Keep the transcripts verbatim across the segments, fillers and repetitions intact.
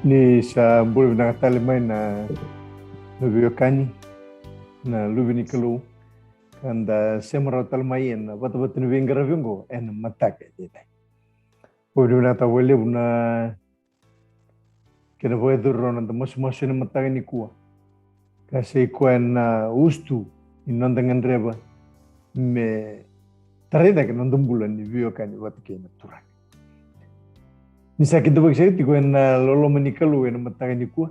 Ni sa bula vinaka tale mai na, na veiwekani, na luve ni Kalou. Ka da sema rawa tale mai ena vatavata ni veiqaravi oqo ena mataka edaidai. Vakavinavinakataka vakalevu na kena vakayacori rawa na noda masumasu ena mataka nikua. Ka sa i koya na usutu ni noda gadreva me tarai cake na noda bula ni veiwekani vata kei na Turaga. Ni sa kidavaki saka tiko ena loloma ni Kalou ena mataka nikua,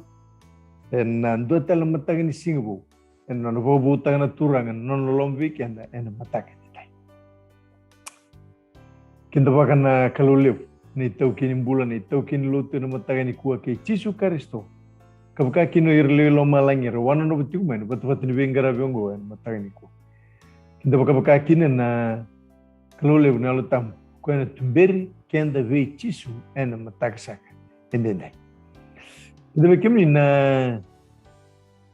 ena dua tale na mataka ni siga vou, ena nona vakavoutaka na Turaga na nona loloma vei keda ena mataka edaidai. Kidavaka na Kalou levu, na itaukei ni bula, na itaukei ni lotu ena mataka nikua kei Jisu Karisito. Ka vaka kina o ira lewe i lomalagi era wanonova tiko mai na vatavata ni veiqaravi oqo ena mataka nikua. Kidavaka vaka kina na Kalou levu na Yalo Tabu, koya na tuberi keda vei Jisu ena mataka saka edaidai. Kidavaki kemuni na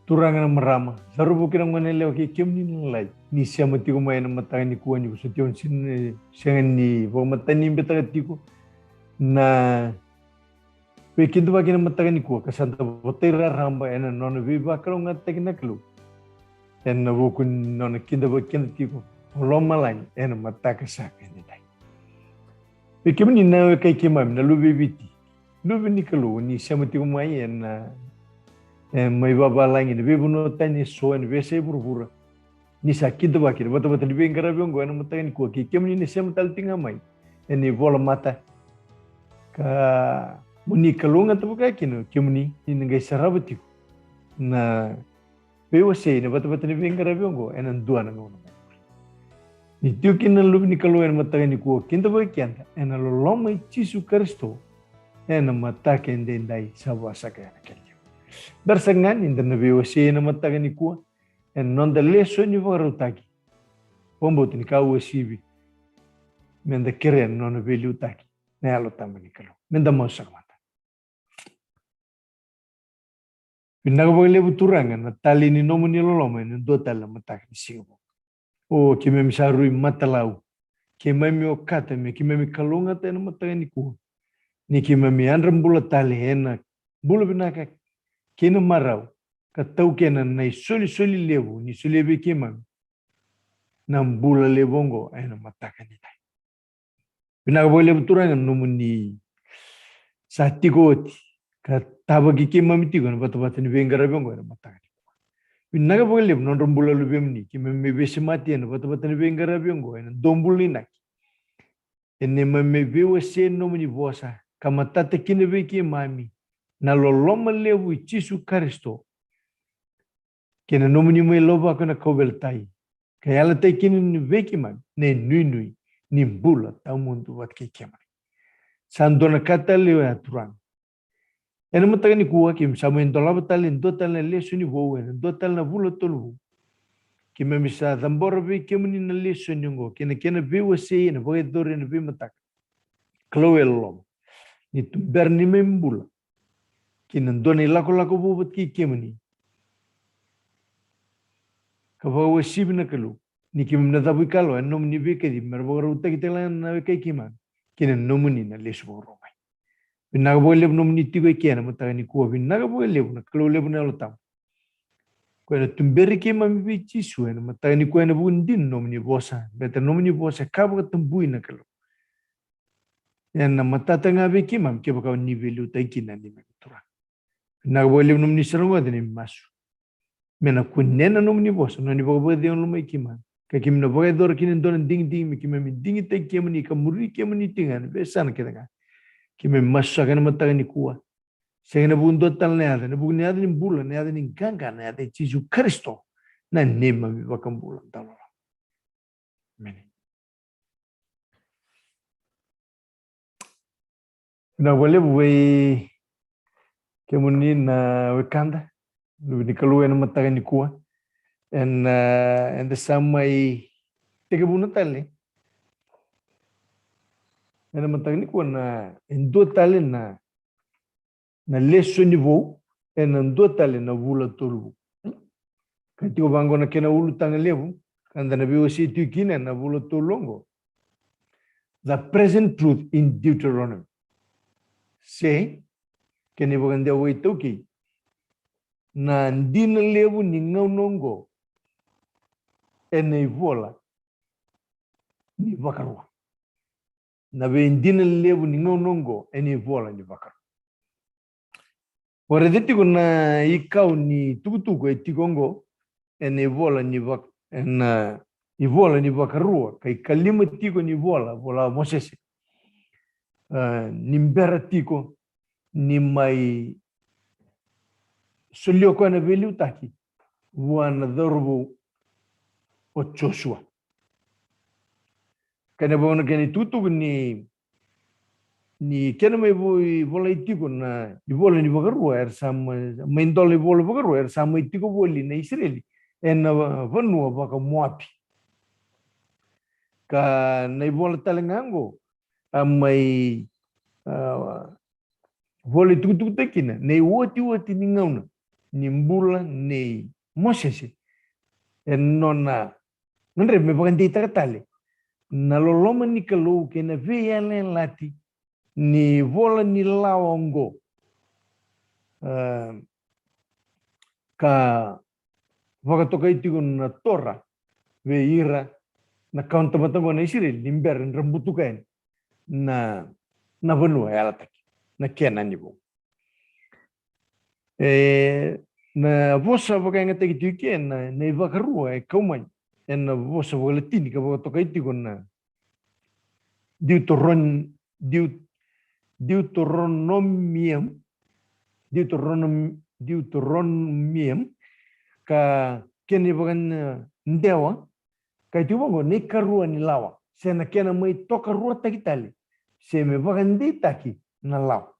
turaga, na marama, cauravou kei na goneyalewa kei kemuni na lalai, ni sema tiko mai ena mataka nikua, ni vosoti au ni sega ni vakamatani betaka tiko na veikidavaki ena mataka nikua, ka sa da votai raraba ena nona veivakalougatataki na Kalou ena vuku ni nona kidavaki keda tiko o lomalagi ena mataka saka edaidai. Vei kemuni na wekai keimami na luve i Viti, luve ni Kalou, ni sema tiko mai ena, e, mai vavalagi, ena veivanua tani eso, ena veiyasai vuravura, ni sa kidavaki na vatavata ni veiqaravi oqo ena mataka nikua, kei kemuni na sema tale tiko ga mai ena ivolamata, ka mo ni kalougata vaka kina kemuni ni na qai sarava tiko na veiwasei ena vatavata ni veiqaravi oqo ena dua na gauna mai muri. Ni tiko kina na luve ni Kalou ena mataka nikua, kidavaki keda ena loloma i Jisu Karisito ena mataka edaidai, sa vakasaka ena kena levu. Bera saka ga ni da na veiwasei ena mataka nikua ena noda lesoni vakarautaki, vakabauta ni ka uasivi meda kerea na nona veiliutaki na Yalo Tabu ni Kalou. Meda masu saka mada. Vinaka vakalevu Turaga na talei ni nomuni loloma ena dua tale na mataka ni siga vou. O keimami sa rui matalau, keimami okata me keimami kalougata ena mataka nikua, ni keimami yadra bula tale ena bula vinaka kei na marau, ka taukena na isolisoli levu ni solia vei keimami na bula levu oqo ena mataka edaidai. Vinaka vakalevu Turaga na nomuni sa tiko oti ka tavaki keimami tiko ena vatavata ni veiqaravi oqo ena mataka nikua. Vinaka vakalevu na nodra bula luvemuni, keimami veisemati ena vatavata ni veiqaravi oqo ena dua bula na inaki. Ena neimami veiwasei na nomuni vosa ka matata kina vei keimami na loloma levu i Jisu Karisito kei na nomuni mai lovaka na kauveilatai, ka yalataki kina vei keimami na inuinui ni bula tawamudu vata kei kemuni. Sa dua na ka tale oya Turaga. Ena mataka nikua keimami sa mai dolava tale e dua tale na lesoni vou ena dua tale na vula tolu vou. Keimami sa cabora vei kemuni na lesoni oqo kei na kena veiwasei ena vakayacori ena veimataka. Kalou e loloma, ni tubera neimami bula ki na dua na ilakolako vou vata kei kemuni, ka vakauasivi na Kalou ni keimami na cavuikalawa ena nomuni veikacivi me ra vakarautaki tale ga na wekai keimami ki na nomuni na lesu vakarua mai. Vinaka vakalevu nomuni tiko eke ena mataka nikua. Vinaka vakalevu na Kalou levu na Yalo Tabu, koya na tuberi keimami vei Jisu ena mataka nikua ena vuku ni dina ni nomuni vosa. Beta na nomuni vosa e ka vakatabui na Kalou. Ena matata ga vei keimami kevaka o ni veiliutaki kina na neimami Turaga. Vinaka vakalevu nomuni sa rogoca na neimami masu. Me na kunea na nomuni vosa na noni vakavakacegu lomai keimami, ka keimami na vakayacora kina e dua na digidigi me keimami digitaki kemuni ka muri kemuni tiko ga ena veiyasana kece ga. Keimami masu saka ena mataka nikua, sega ena vuku dua tale na yaca, ena vuku ni yaca ni bula, na yaca ni qaqa, na yaca i Jisu Karisito, na neimami iVakabula dauloloma. Emeni. Vinaka vakalevu vei kemuni na wekada, luve ni Kalou ena mataka nikua. Ena, eda sa mai tekivuna tale ena mataka nikua na, e dua tale na na lesoni vou ena dua tale na vula tolu vou. Ka tiko vaqo na kena ulutaga levu ka da na veiwasei tiko kina ena vula tolu oqo. The present truth in Deuteronomy. Se kei na ivakadewa iTaukei, na dina levu ni gauna oqo ena ivola ni Vakarua. Na veidina levu ni gauna oqo ena ivola ni Vakarua. Vakaraica tiko na ikau ni tukutuku e tiko oqo ena ivola ni vak-, ena ivola ni Vakarua, ka ikalima tiko ni vola, vola Mosese. Ah, ni bera tiko ni mai solia o koya na veiliutaki vua na cauravou o Josua. Kena vaka na kena itukutuku ni, ni kena mai vo-, volai tiko na ivola ni Vakarua, era sa mai, mai dola ivola Vakarua, era sa mai tiko voli na Isireli ena va-, vanua vaka Moapi. Ka na ivola tale ga oqo, a mai, a, volai tukutukutaki kina na iotioti ni gauna ni bula nei Mosese. E nona, nona gadreva me vakadeitaka tale na loloma ni Kalou kei na veiyalayalati ni vola ni lawa oqo. A, ka vakatokai tiko na Tora vei ira na kawa ni tamata oqo na Isireli, ni bera ni ra butuka yani na, na vanua e yalataki, na Kenani vou. E, na vosa vakayagataki tiko ke na, na iVakarua e kau mai ena vosa vakaLatini ka vakatokai tiko na Deuteron-, Deut-, Deuteronomium, Deuteronom-, Deuteronomium, ka kena ivakadewa, ka e tiko vaqo, na ikarua ni lawa, se na kena mai tokaruataki tale, se me vakadeitaki na lawa.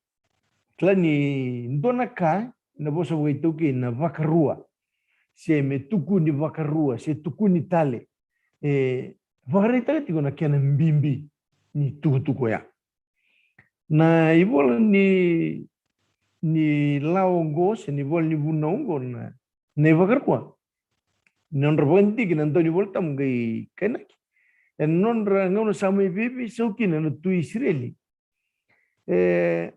Kila ni dua na ka, na vosa vakaitaukei na Vakarua, se me tukuni Vakarua, se tukuni tale, e vakaraitaka tiko na kena bibi ni tukutuku oya. Na ivola ni, ni lawa oqo, se na ivola ni Vunau oqo, na, na iVakarua, nodra vakadidike na dau ni Vola Tabu qai kainaki, e nodra gauna sa mai veiveisau kina na tui Isireli, e,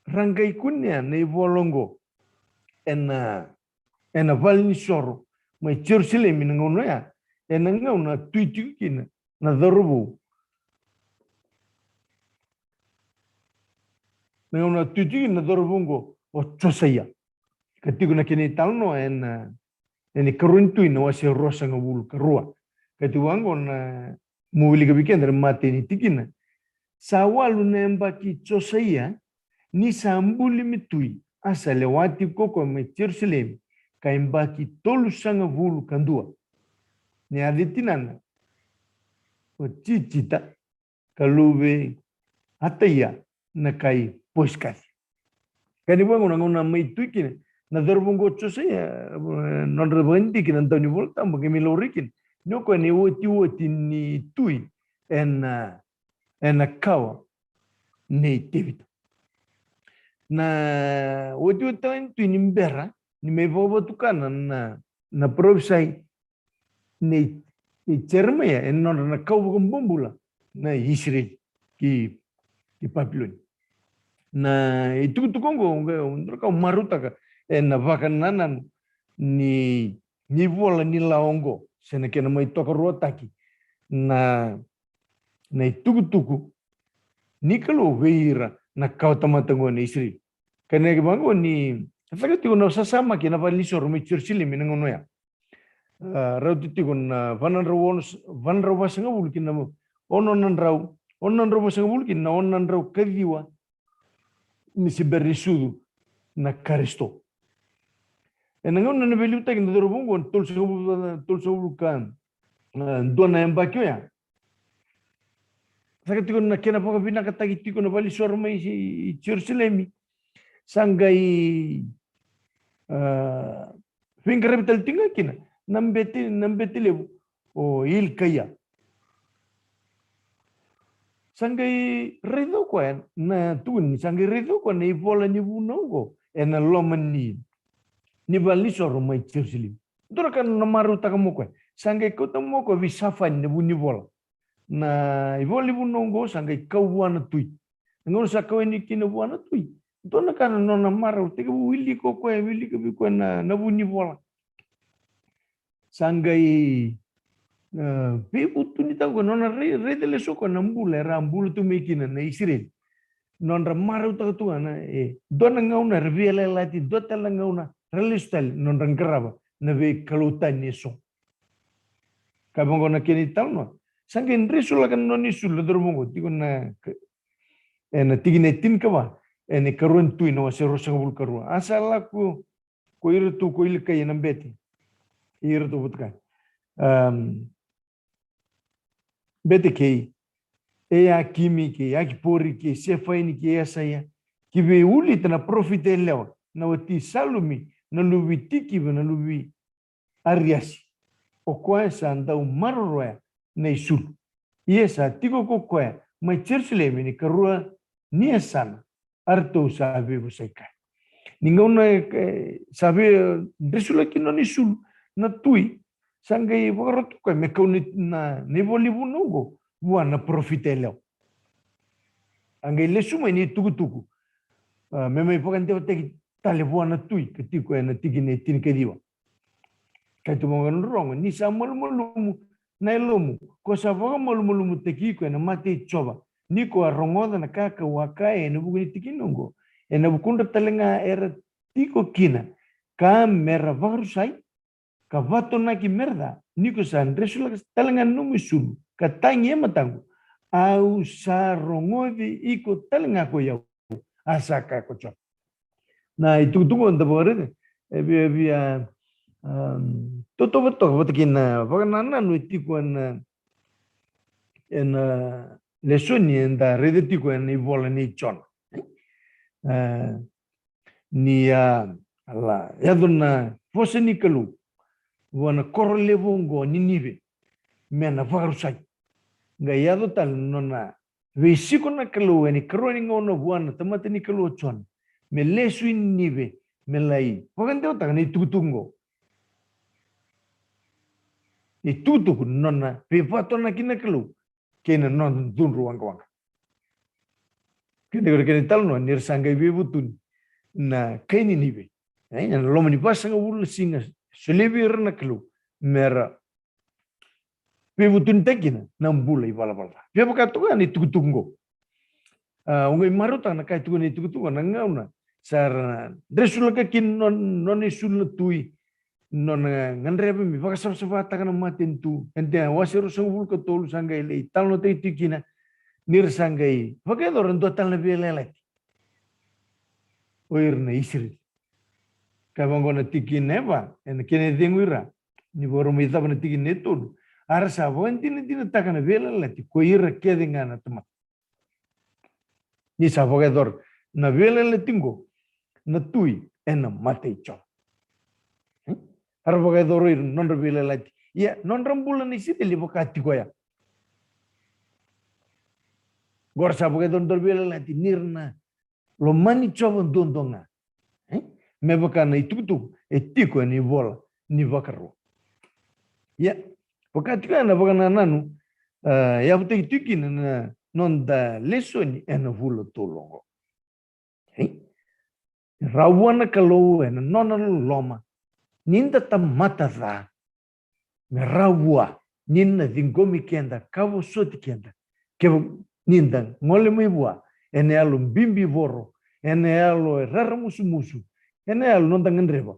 ra qai kunea na ivola oqo ena, ena valenisoro mai Jerusalemi na gauna oya, ena gauna a tui tiko kina na cauravou. Na gauna a tui tiko kina na cauravou oqo o Josaia. Ka tiko na kena italanoa ena, ena iKarua ni Tui na wase ruasagavulu ka rua. Ka tiko vaqo na, meu wilika vei keda na imatai ni tikina. Sa walu na yabaki i Josaia, ni sa buli me tui, a sa lewa tiko o koya mai Jerusalemi, ka yabaki tolusagavulu ka dua. Ni yaca i tinana o Jijita, ka luve i Ataia na kai Posikati. Ka ni vaqo na gauna mai tui kina na cauravou oqo o Josaia, e, nodra vakadidike na dau ni Vola Tabu qai mai laurai kina ni o koya na iotioti ni tui ena, ena kawa nei Tevita. Na iotioti tale ni tui ni bera ni mai vakavatukana na, na parofisai nei, nei Jeremaia ena nodra na kau vakabobula na Isireli ki, ki Papiloni. Na itukutuku oqo, oqo, oqo, ka marautaka ena vakanananu ni, ni vola ni lawa oqo, se na kena mai tokaruataki na, na itukutuku ni Kalou vei ira na kawa tamata oqo na Isireli. Ka na kena vaqo ni caka tiko na sasamaki ena valenisoro mai Jerusalemi na gauna oya. A, rauta tiko na vanadrau ono, vanadrau vasagavulu ki na ono na drau, ono na drau vasagavulu ki na ono na drau kaciwa ni se bera ni sucu na Karisito. Ena gauna na veiliutaki na cauravou oqo, tolusagavulu, tolusagavulu ka, a, dua na yabaki oya. Caka tiko na kena vakavinakataki tiko na valenisoro mai i, i Jerusalemi. Sa qai, a, veiqaravi tale tiko ga kina na bete, na bete levu o Ilkaia. Sa qai raica o koya na, tukuni, sa qai raica o koya na ivola ni Vunau oqo ena loma ni, ni valenisoro mai Jerusalemi. Dua na ka na marautaka mai o koya, sa qai kauta mai o koya vei Safani na vunivola. Na ivola ni Vunau oqo sa qai kau vua na tui. Na gauna sa kau yani kina vua na tui, dua na ka na nona marau, tekivu wilika o koya, wilika vei koya na, na vu ni vola. Sa qai, e, veivutunitaka o koya, nona rai-, raica lesu o koya na bula era a bula tu mai kina na Isireli. Nodra marautaka tu ga na, e, dua na gauna era veiyalayalati, dua tale na gauna ra lesu tale, nodra qarava na veikalou tani eso. Ka vaqo na kena italanoa. Sa qai dresulaka na nona isulu, na cauravou qo, tiko na, ena tikina e tinikava, ena ikarua ni Tui na wase ruasagavulu karua. A sa lako ko iratou ko Ilikai ena bete. Iratou vata kaya. Am, bete kei Eliakimi, kei Akipori, kei Sefaini, kei Esaia, ki vei Ulita na parofita yalewa, na wati Salumi, na luve i Tikiva, na luve i Ariasi. O koya sa dau maroroya na isulu. Ia sa tiko ko koya mai Jerusalemi ni karua ni yasana, a ratou sa veivosaki kaya. Ni gauna, e, sa vei, e, dresulaki nona isulu na Tui, sa qai vakarota o koya me kau na, na, na ivola ni vunau qo vua na parofita yalewa. A qai lesu mai na itukutuku, a, me mai vakadewataki tale vua na Tui, ka tiko ena tikina e tinikaciwa. Kaya tu vaqo na rogo: Ni sa malumalumu na yalomu, ko sa vakamalumalumutaki iko ena mata i Jiova, ni ko a rogoca na ka ka'u a kaya ena vuku ni tikina oqo, ena vukudra tale ga era tiko kina, ka me ra vakarusai, ka vatonaki me ra ca, ni ko sa dresulaka tale ga na nomu isulu, ka tagi e mataqu, au sa rogoci iko tale ga ko i au, a sa kaya ko Jiova. Na itukutuku eda vakaraica, e via, e via, am, totoka toka vata kei na vakanananu e tiko ena, ena lesoni eda raica tiko ena ivola nei Jona. E, ni a, a la yaco na vosa ni Kalou vua na koro levu oqo o Ninive me na vakarusai. Qai yaco tale na nona veisiko na Kalou ena ikarua ni gauna vua na tamata ni Kalou o Jona me lesu i Ninive me lai vakadewataka na itukutuku oqo. Na itukutuku ni nona veivatonaki na Kalou kei na nona cudru waqawaqa. Kena, kena italanoa ni ra sa qai veivutuni na kai Ninive, e, ena loma ni vasagavulu na siga, solia vei ira na Kalou me ra veivutunitaki kina na bula ivalavala ca. Via vaka toka na itukutuku oqo. A, au qai marautaka na ka e tukuna na itukutuku, na gauna sa ra dresulaka kina nona, nona isulu na Tui, nona gadreva me vakasavasavataka na matanitu. Ena wase ruasagavulu ka tolu sa qai lai talanoataki tiko kina ni ra sa qai vakayacora e dua tale na veiyalayalati o ira na Isireli. Ka vaqo na tikina e va, ena kena icegu i ra, ni vakarau mai cava na tikina e tolu. A ra sa vakadinadinataka na veiyalayalati ko ira kece ga na tamata. Ni sa vakayacora na veiyalayalati qo na Tui ena mata i Jiova. Hmm? A ra vakayacora ira na nodra veiyalayalati. Ia, nodra bula na Isireli e vaka tiko ya. Qo ra sa vakayacora na nodra veiyalayalati ni ra na lomani Jiova duadua ga. E? Me vaka na itukutuku e tiko ena ivola ni Vakarua. Ia, vaka tiko ya na vakanananu, a, yavutaki tiko kina na noda lesoni ena vula tolu oqo. E? Rawa vua na Kalou ena nona loloma ni da tamata ca, me rawa vua ni na ciqomi keda ka vosoti keda, kevaka ni da gole mai vua ena yalo bibivoro, ena yalo e raramusumusu, ena yalo noda gadreva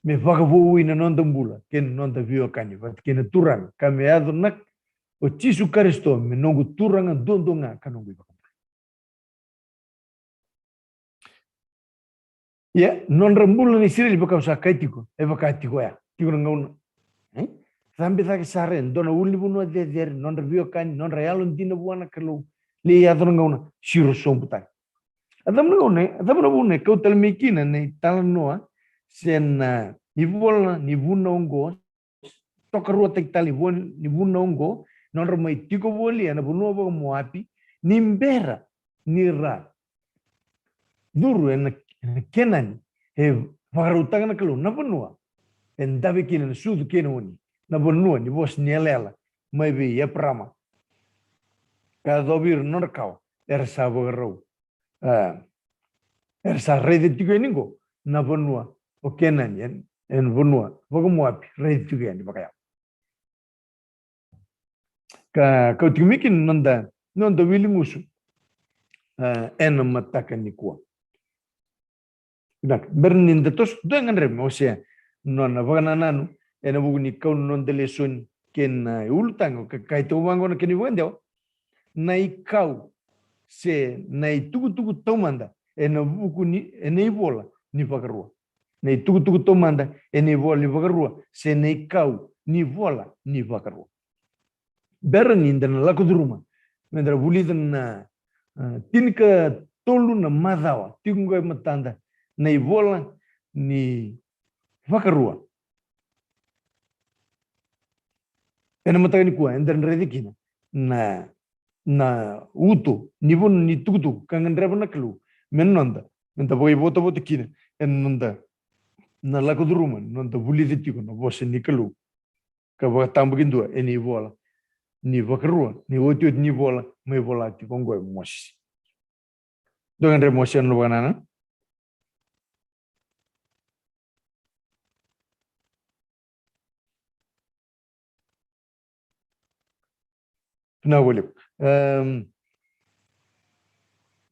me vakavoui na noda bula kei na noda veiwekani vata kei na Turaga, ka me yaco na, o Jisu Karisito me noqu Turaga duadua ga ka noqu iVakabula. Ia, nodra bula na Isireli, vaka au sa kaya tiko, e vaka tiko ya, tiko na gauna. E? Cabe cake sara e dua na ulunivanua cecere, nodra veiwekani, nodra yalodina vua na Kalou, lai yaco na gauna siro sobu tale. A cava na gauna, a cava na vuna e kau tale mai kina na italanoa se na ivola ni vunau oqo, tokaruataki tale ni vo-, ni vunau oqo, nodra mai tiko voli ena vanua vakaMoapi, ni bera ni ra curu ena, ena Kenani, e vakarautaka na Kalou na vanua e dave kina na sucu kei na oni, na vanua ni vosa ni yalayala mai vei Eparaama, ka yacovi ira na nodra kawa era sa vakarau A, era sa raica tiko yani qo na vanua o Kenani, e, e na vanua vakaMoapi, raica tiko yani vakayalo. Ka, ka kauti mai kina noda, noda wiligusu, a, ena mataka nikua. Vinaka, bera ni da toso, dua e gadreva me wasea nona vakanananu ena vuku ni kau na noda lesoni kei na ulutaga, ka kaya tiko vaqo na kena ivakadewa: Na ikau se na itukutuku taumada ena vuku ni, ena ivola ni vakarua. Na itukutuku taumada ena ivola ni vakarua, se na ikau ni vola ni vakarua. Bera ni da na lako curuma me da vulica na, a, tinikatolu na macawa tiko qo e matada na ivola ni vakarua. Ena mataka nikua eda raica kina na, na uto ni vanua ni tukutuku ka gadreva na Kalou me noda, me da vakaivotavota kina ena noda na lako curuma, noda vulica tiko na vosa ni Kalou ka vakatabakidua ena ivola ni vakarua, ni otioti ni vola mai vola tiko qo e Mosese. Dua e gadreva me wasea nona vakanananu? Vinaka vakalevu. Em,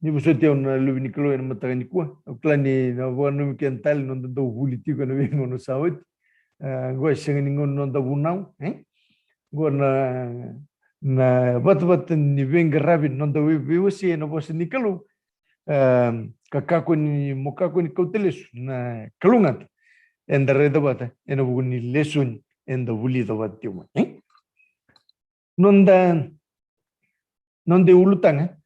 ni vosoti au na luve ni Kalou ena mataka nikua. Au kila ni na vakananumi keda tale na noda dau vuli tiko ena veigauna sa oti. E, qo e sega ni gauna ni noda vunau, e? Qo na, na vatavata ni veiqaravi ni noda vei, veiwasei ena vosa ni Kalou. Em, ka kakua ni, mo kakua ni kauta lesu na kalougata eda raica vata ena vuku ni lesoni eda vulica vata tiko mai, e? Noda, noda iulutaga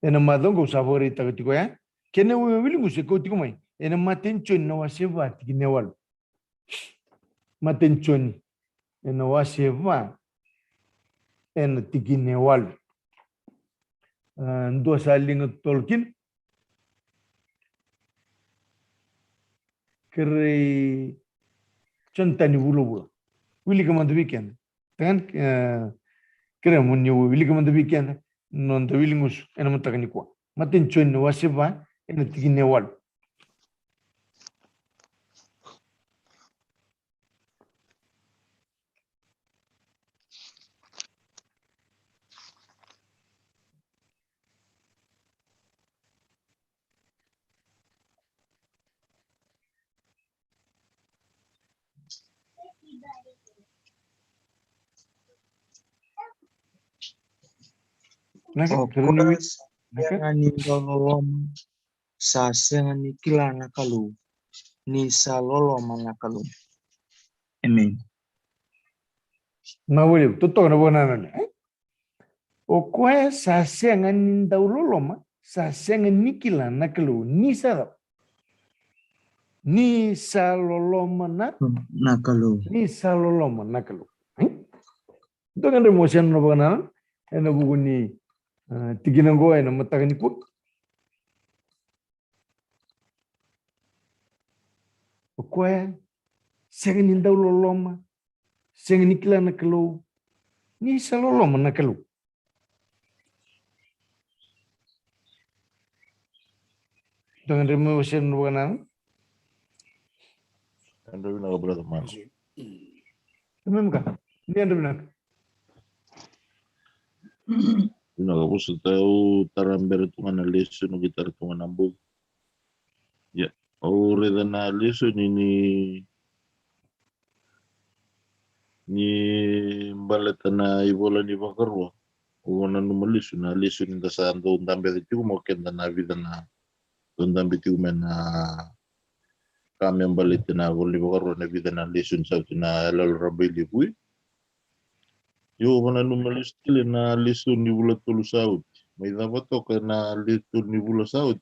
ena macawa qo au sa vakaraitaka tiko ya. Kena wiligusu e kau tiko mai ena Matai ni Joni na wase va tikina e walu. Matai ni Joni ena wase va ena tikina e walu. A, dua sa liga totolo kina. Kerei Jonatani Vulavula. Wilika mada vei keda. Tagan, e, kerei mo ni wilika mada vei keda na noda wiligusu ena mataka nikua. Matai ni Joni na wase va ena tikina e walu. Vinaka, o koya sa sega ni dau loloma, sa sega ni kila na Kalou, ni sa loloma na Kalou. Amen. Na vuli, totoka na vakanananu, e? O koya sa sega ni dau loloma, sa sega ni kila na Kalou, ni sa cava? Ni sa loloma na, na Kalou. Ni sa loloma na Kalou. E? Dua e gadreva me wasea nona vakanananu ena vuku ni, a, tikina qo ena mataka nikua. O koya sega ni dau loloma, sega ni kila na Kalou, ni sa loloma na Kalou. Dua e gadreva me wasea nona vakanananu. Yadra vinaka, brother Mark. Yadra vinaka. Ni yadra vinaka. Vinaka, vosa tau tara bera tu ga na lesoni, qai tara tu ga na bogi. Ia, au raica na lesoni ni, ni baleta na ivola ni vakarua. Au nanuma lesu na lesoni da sa dau dabe tiko mai o keda na vica na, dau dabe tiko mai na ka me baleta na ivola ni vakarua na vica na lesoni sa oti na iyaloyalo rabailevu. Io, au nanuma lesu tale na lesoni ni vula tolu sa oti. Mai cava toka na lesoni ni vula sa oti?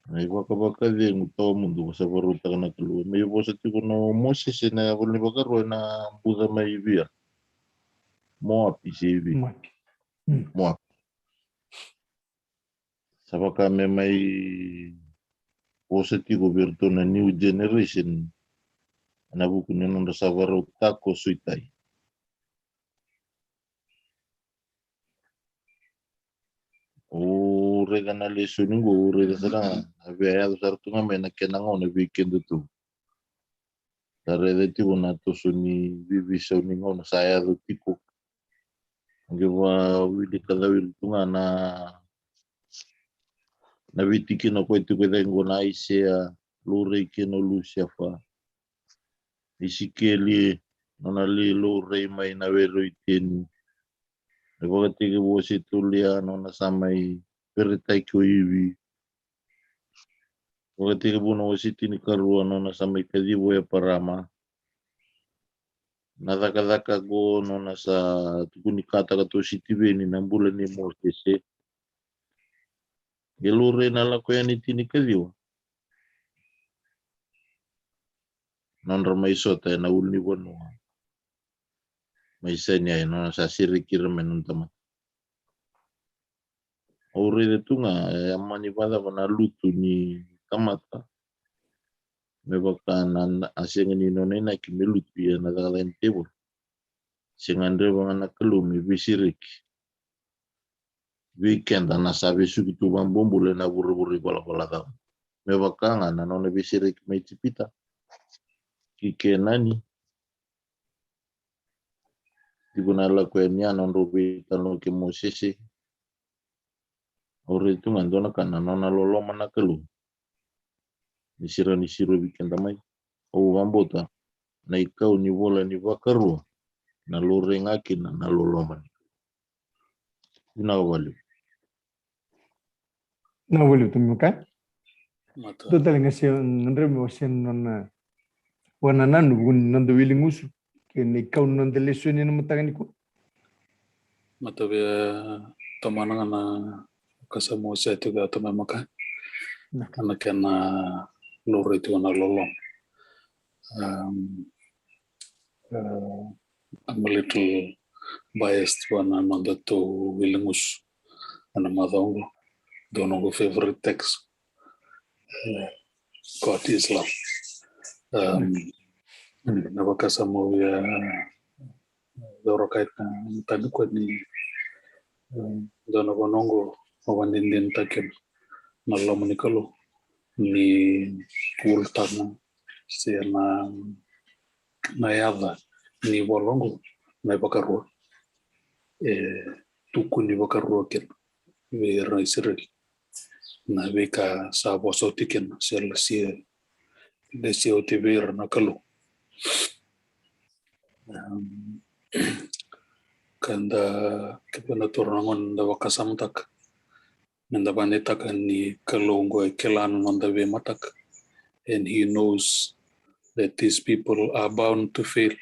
Na ivakavakacegu tawamudu sa vakarautaka na Kalou. Mai vosa tiko o Mosese ena ivola ni vakarua ena buca mai via? Moapi se i vei? Moapi. Mm. Moapi. Sa vaka me mai vosa tiko vei iratou na new generation ena vuku ni nodra sa vakarautaka o soitai. O raica na lesoni qo, au raica sara ga na via yaco sara tu ga mai na kena gauna vei kedatou. Sa raica tiko na toso ni veiveisau ni gauna sa yaco tiko. Qai vawili ka cawili tu ga na na veitikina koya tiko e cake qo na Aisea, laurai kina o Lusefa. Isikeli, nona lai laurai mai na were o Iteni. Na Vakatekivu wase tolu, ia nona sa mai peretaki o Ivi. Vakatekivu na wase tinikarua, nona sa mai kaciva o Eparama. Na Cakacaka qo nona sa tukuni kataka tu o Sitiveni na bula nei Mosese. Qai laurai na Lako Yani tinikaciwa. Nodra mai sota ena ulunivanua mai Saineai, nona sa sereki ira mai na nona tamata. Au raica tu ga e a mani vakacava na lutu ni tamata. Me vaka na, na a sega ni nona inaki me lutu ia na cakacaka ni tevoro. Se gadreva ga na Kalou me veisereki vei keda na sa vesuki tu vakabobula ena vuravura ivalavala ca. Me vaka ga na nona veisereki mai Ijipita ki Kenani. Tiko na Lako Yani, a nodrau veitalanoa kei Mosese. Au raica tu ga e dua na ka na nona loloma na Kalou. Ni siro ni siro vei keda mai. Au vakabauta na ikau ni vola ni Vakarua na laurai ga kina na loloma ni Kalou. Vinaka vakalevu. Vinaka vakalevu tumi Maka. Mata. Dua tale ga se na drau me wasea na nona vakanananu vua ni noda wili gusu kei na ikau ni noda lesoni ena mataka nikua. Mata, via tomana ga na vakasama o wasea tiko ya tumi Maka. Na. Ana kena laurai tiko na loloma. Um, uh, I'm a little biased vua na nodatou wili gusu ena macawa oqo. Dua noqu favorite text, uh, God is love. Um, na vakasama au via cauravou ena mataka nikua ni, um, dua na vanua oqo au vakadinadinataka kina na loma ni Kalou ni ulutaga se na, na yaca ni vola oqo na iVakarua. E tukuni vakarua kina vei ira na Isireli na veika sa vosa oti kina se lesia, lesia oti vei ira na Kalou. Um, ka da, kevaka na turaga na gone da vakasamataka, me da vakadeitaka ni Kalou oqo e kila na noda veimataka, and he knows that these people are bound to fail.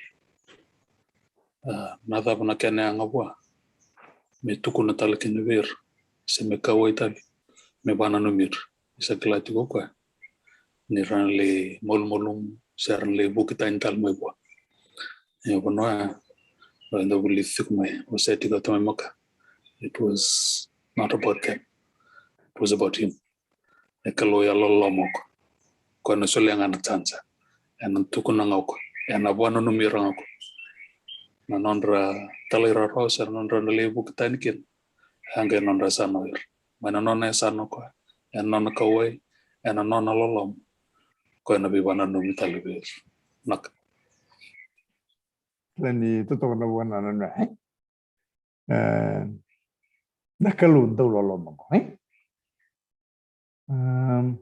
Ah, na cava na kena yaga vua? Me tukuna tale kina vei ira se me kauwai tale, me vakananumi ira. Ni sa kila tiko o koya ni ra na lai malumalumu se ra na lai vuki tani tale mai vua. E vanua ya, eda vulica tiko mai, o wasea tiko o tumi Maka. It was not about them. It was about him. E Kalou yalololoma o koya. Koya na solia ga na chance. Ena tukuna ga o koya, ena vakananumi ira ga o koya. Na nodra talairawarawa se na nodra na lai vuki tani kina, e a qai nodra yasana o ira. Mai na nona yasana o koya, ena nona kauwai, ena nona loloma, o koya na veivakananumi tale vei ira. Naka. Kila ni totoka na vakanananu, e? E, na Kalou dau loloma qo, e? Am,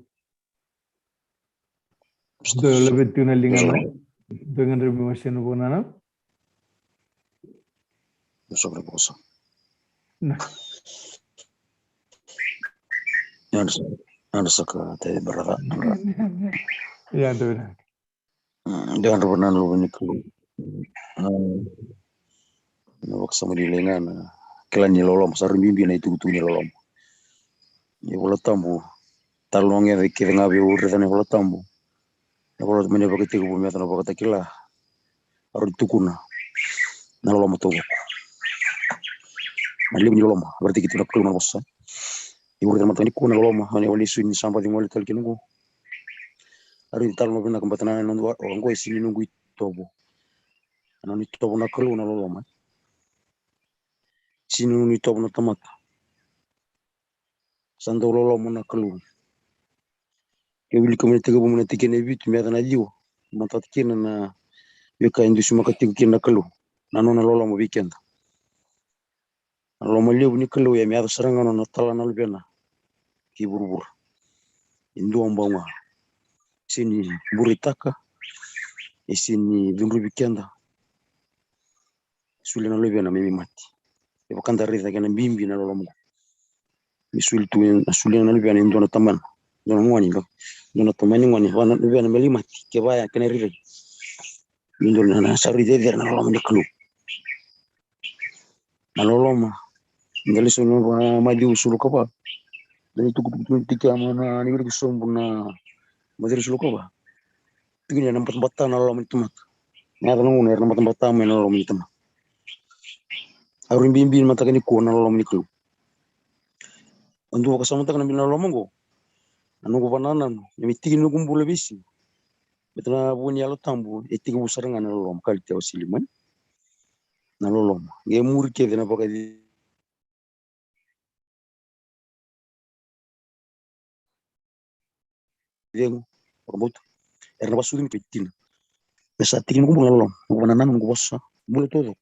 dou laveti tiko na ligana. Dou gadreva me wasea na vakanananu. Dou sa qai vosa. Na. Yadra sa, yadra sa ka tei brother. Yadra vinaka. Mm, dua na vakanananu ni Kalou. Mm, na vakasama ni lai ga na kila ni loloma, sa rui bibi na itukutuku ni loloma. Ni Vola Tabu, talanoa gece kece ga vei au raica na Vola Tabu. Na Vola Tabu mai na Vakatekivu me yaco na Vakatakila, a rui tukuna na loloma taucoko. Na levu ni loloma, a vakatakila tu na Kalou na vosa. Ni vakatakila mataka nikua na loloma, na lesu ni sa baci gole tale kina qo. A rui talanoa vinaka bata na noqu, oqo e sega ni noqu itovo. Na noqu itovo na Kalou na loloma. Sega ni noqu itovo na tamata. Sa dau loloma na Kalou. Ke wilika mai na tekivu mai na tikina e vitu me yaco na ciwa, matata kina na veika e dusimaka tiko kina na Kalou, na nona loloma vei keda. Na loloma levu ni Kalou e me yaco sara ga na nona tala na luvena ki vuravura. E dua bau ga. Sega ni bureitaka, e sega ni cudruvi keda. Solia na luvena me mai mate. E vaka da raica kena bibi na loloma qo. Me soli tu, na solia na luvena e dua na tamana, dua na gone, dua na tamani gone, vua na luvena me lai mate, kevaka ya kena rairai. Me dua na, na sa raica cecere na loloma ni Kalou. Na loloma. Da lesoni na Maciu sulu ka va. Da ni tukutuku tiko mai na ni vili sobu na Maciu sulu ka va. Tukuni na batabata na loloma ni tamata. Na yaca na gauna era na batabata mai na loloma ni tamata. Au rui bibi ni mataka nikua na loloma ni Kalou. Au dau vakasamataka na bibi na loloma qo. Na noqu vanananu, na me tiki ni noqu bula veisiga. Beta na vua ni Yalo Tabu, e tiki vu sara ga na loloma, ka lite au sili mai. Na loloma. Qe muri kece na vaka cegu, vakabauta. Era na vakasucumi tu e tina. Me sa tiki noqu bula na loloma, noqu vanananu, noqu vosa, bula taucoko.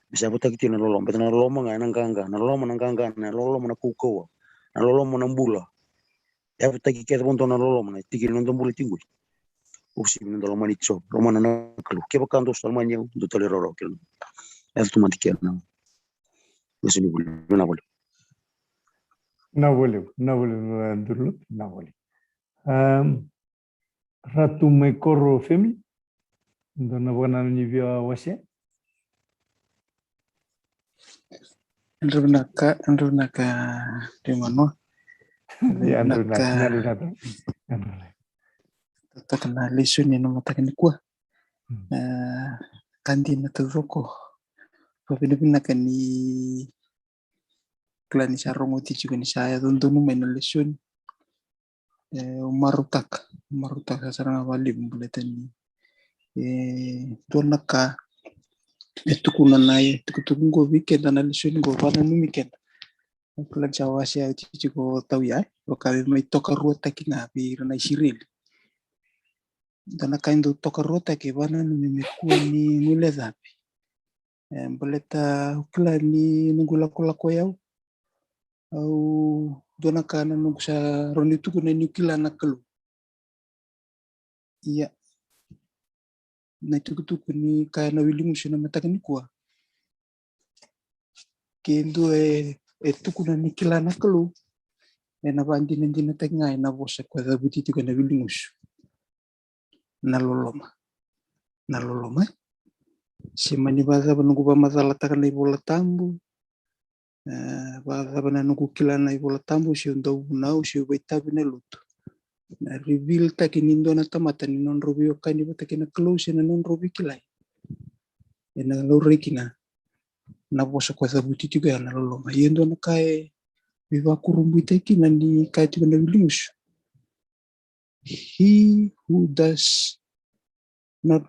Me sa yavutaki tiko na loloma, beta na loloma ga ena qaqa, na loloma na qaqa, na loloma na kaukauwa, na loloma na bula. Yavutaki kece vakadua na loloma na tiki ni noda bula tiko qori. Au sega ni noda lomani Jiova, lomana na Kalou. Kevaka dou sa lomani au, dou talairawarawa kina. Yaco tu mada kina. Au sega ni vuli, na vuli. Na vuli, na vuli, na vuli. Um, Ratu mai Koro family. Dua na vakanananu ni via wasea. Yadra vinaka, yadra vinaka, dui manoa. Yadra vinaka, yadra vinaka. Yadra vinaka. Totoka na lesoni ena mataka nikua. Hmm. Eh, ka dina taucoko. Vakavinavinaka ni kila ni sa rogoci tiko ni sa yaco donu mai na lesoni. E, au marautaka, au marautaka sara ga vakalevu baleta ni, e, dua na ka e tukuna na itukutuku qo vei keda, na lesoni qo, vakananumi keda. Au kila ni sa wasea oti tiko Tau ya, e, vaka me mai tokaruataki ga vei ira na Isireli. Dua na ka e dau tokaruataki, vakananumi me kua ni guilecavi. E, baleta au kila ni noqu lakolako o yau, au, dua na ka na noqu sa rawa ni tukuna niu kila na Kalou. Ia, na itukutuku ni kaya na wili gusu ena mataka nikua, ke dua e, e tukuna ni kila na Kalou, ena vakadinadinataki ga ena vosa ko e cavuti tiko ena wili gusu. Na loloma. Na loloma, e? Se mani vakacava noqu vakamacalataka na iVola Tabu, e, vakacava na noqu kila na iVola Tabu, se au dau vunau, se au vakaitavi ena lotu, na reveal-taki ni dua na tamata ni nodrau veiwekani vata kei na Kalou se na nodrau veikilai, ena laurai kina na vosa ko e cavuti tiko ya na loloma. Ia dua na ka e veivakurabuitaki kina ni kaya tiko na wili gusu. He who does not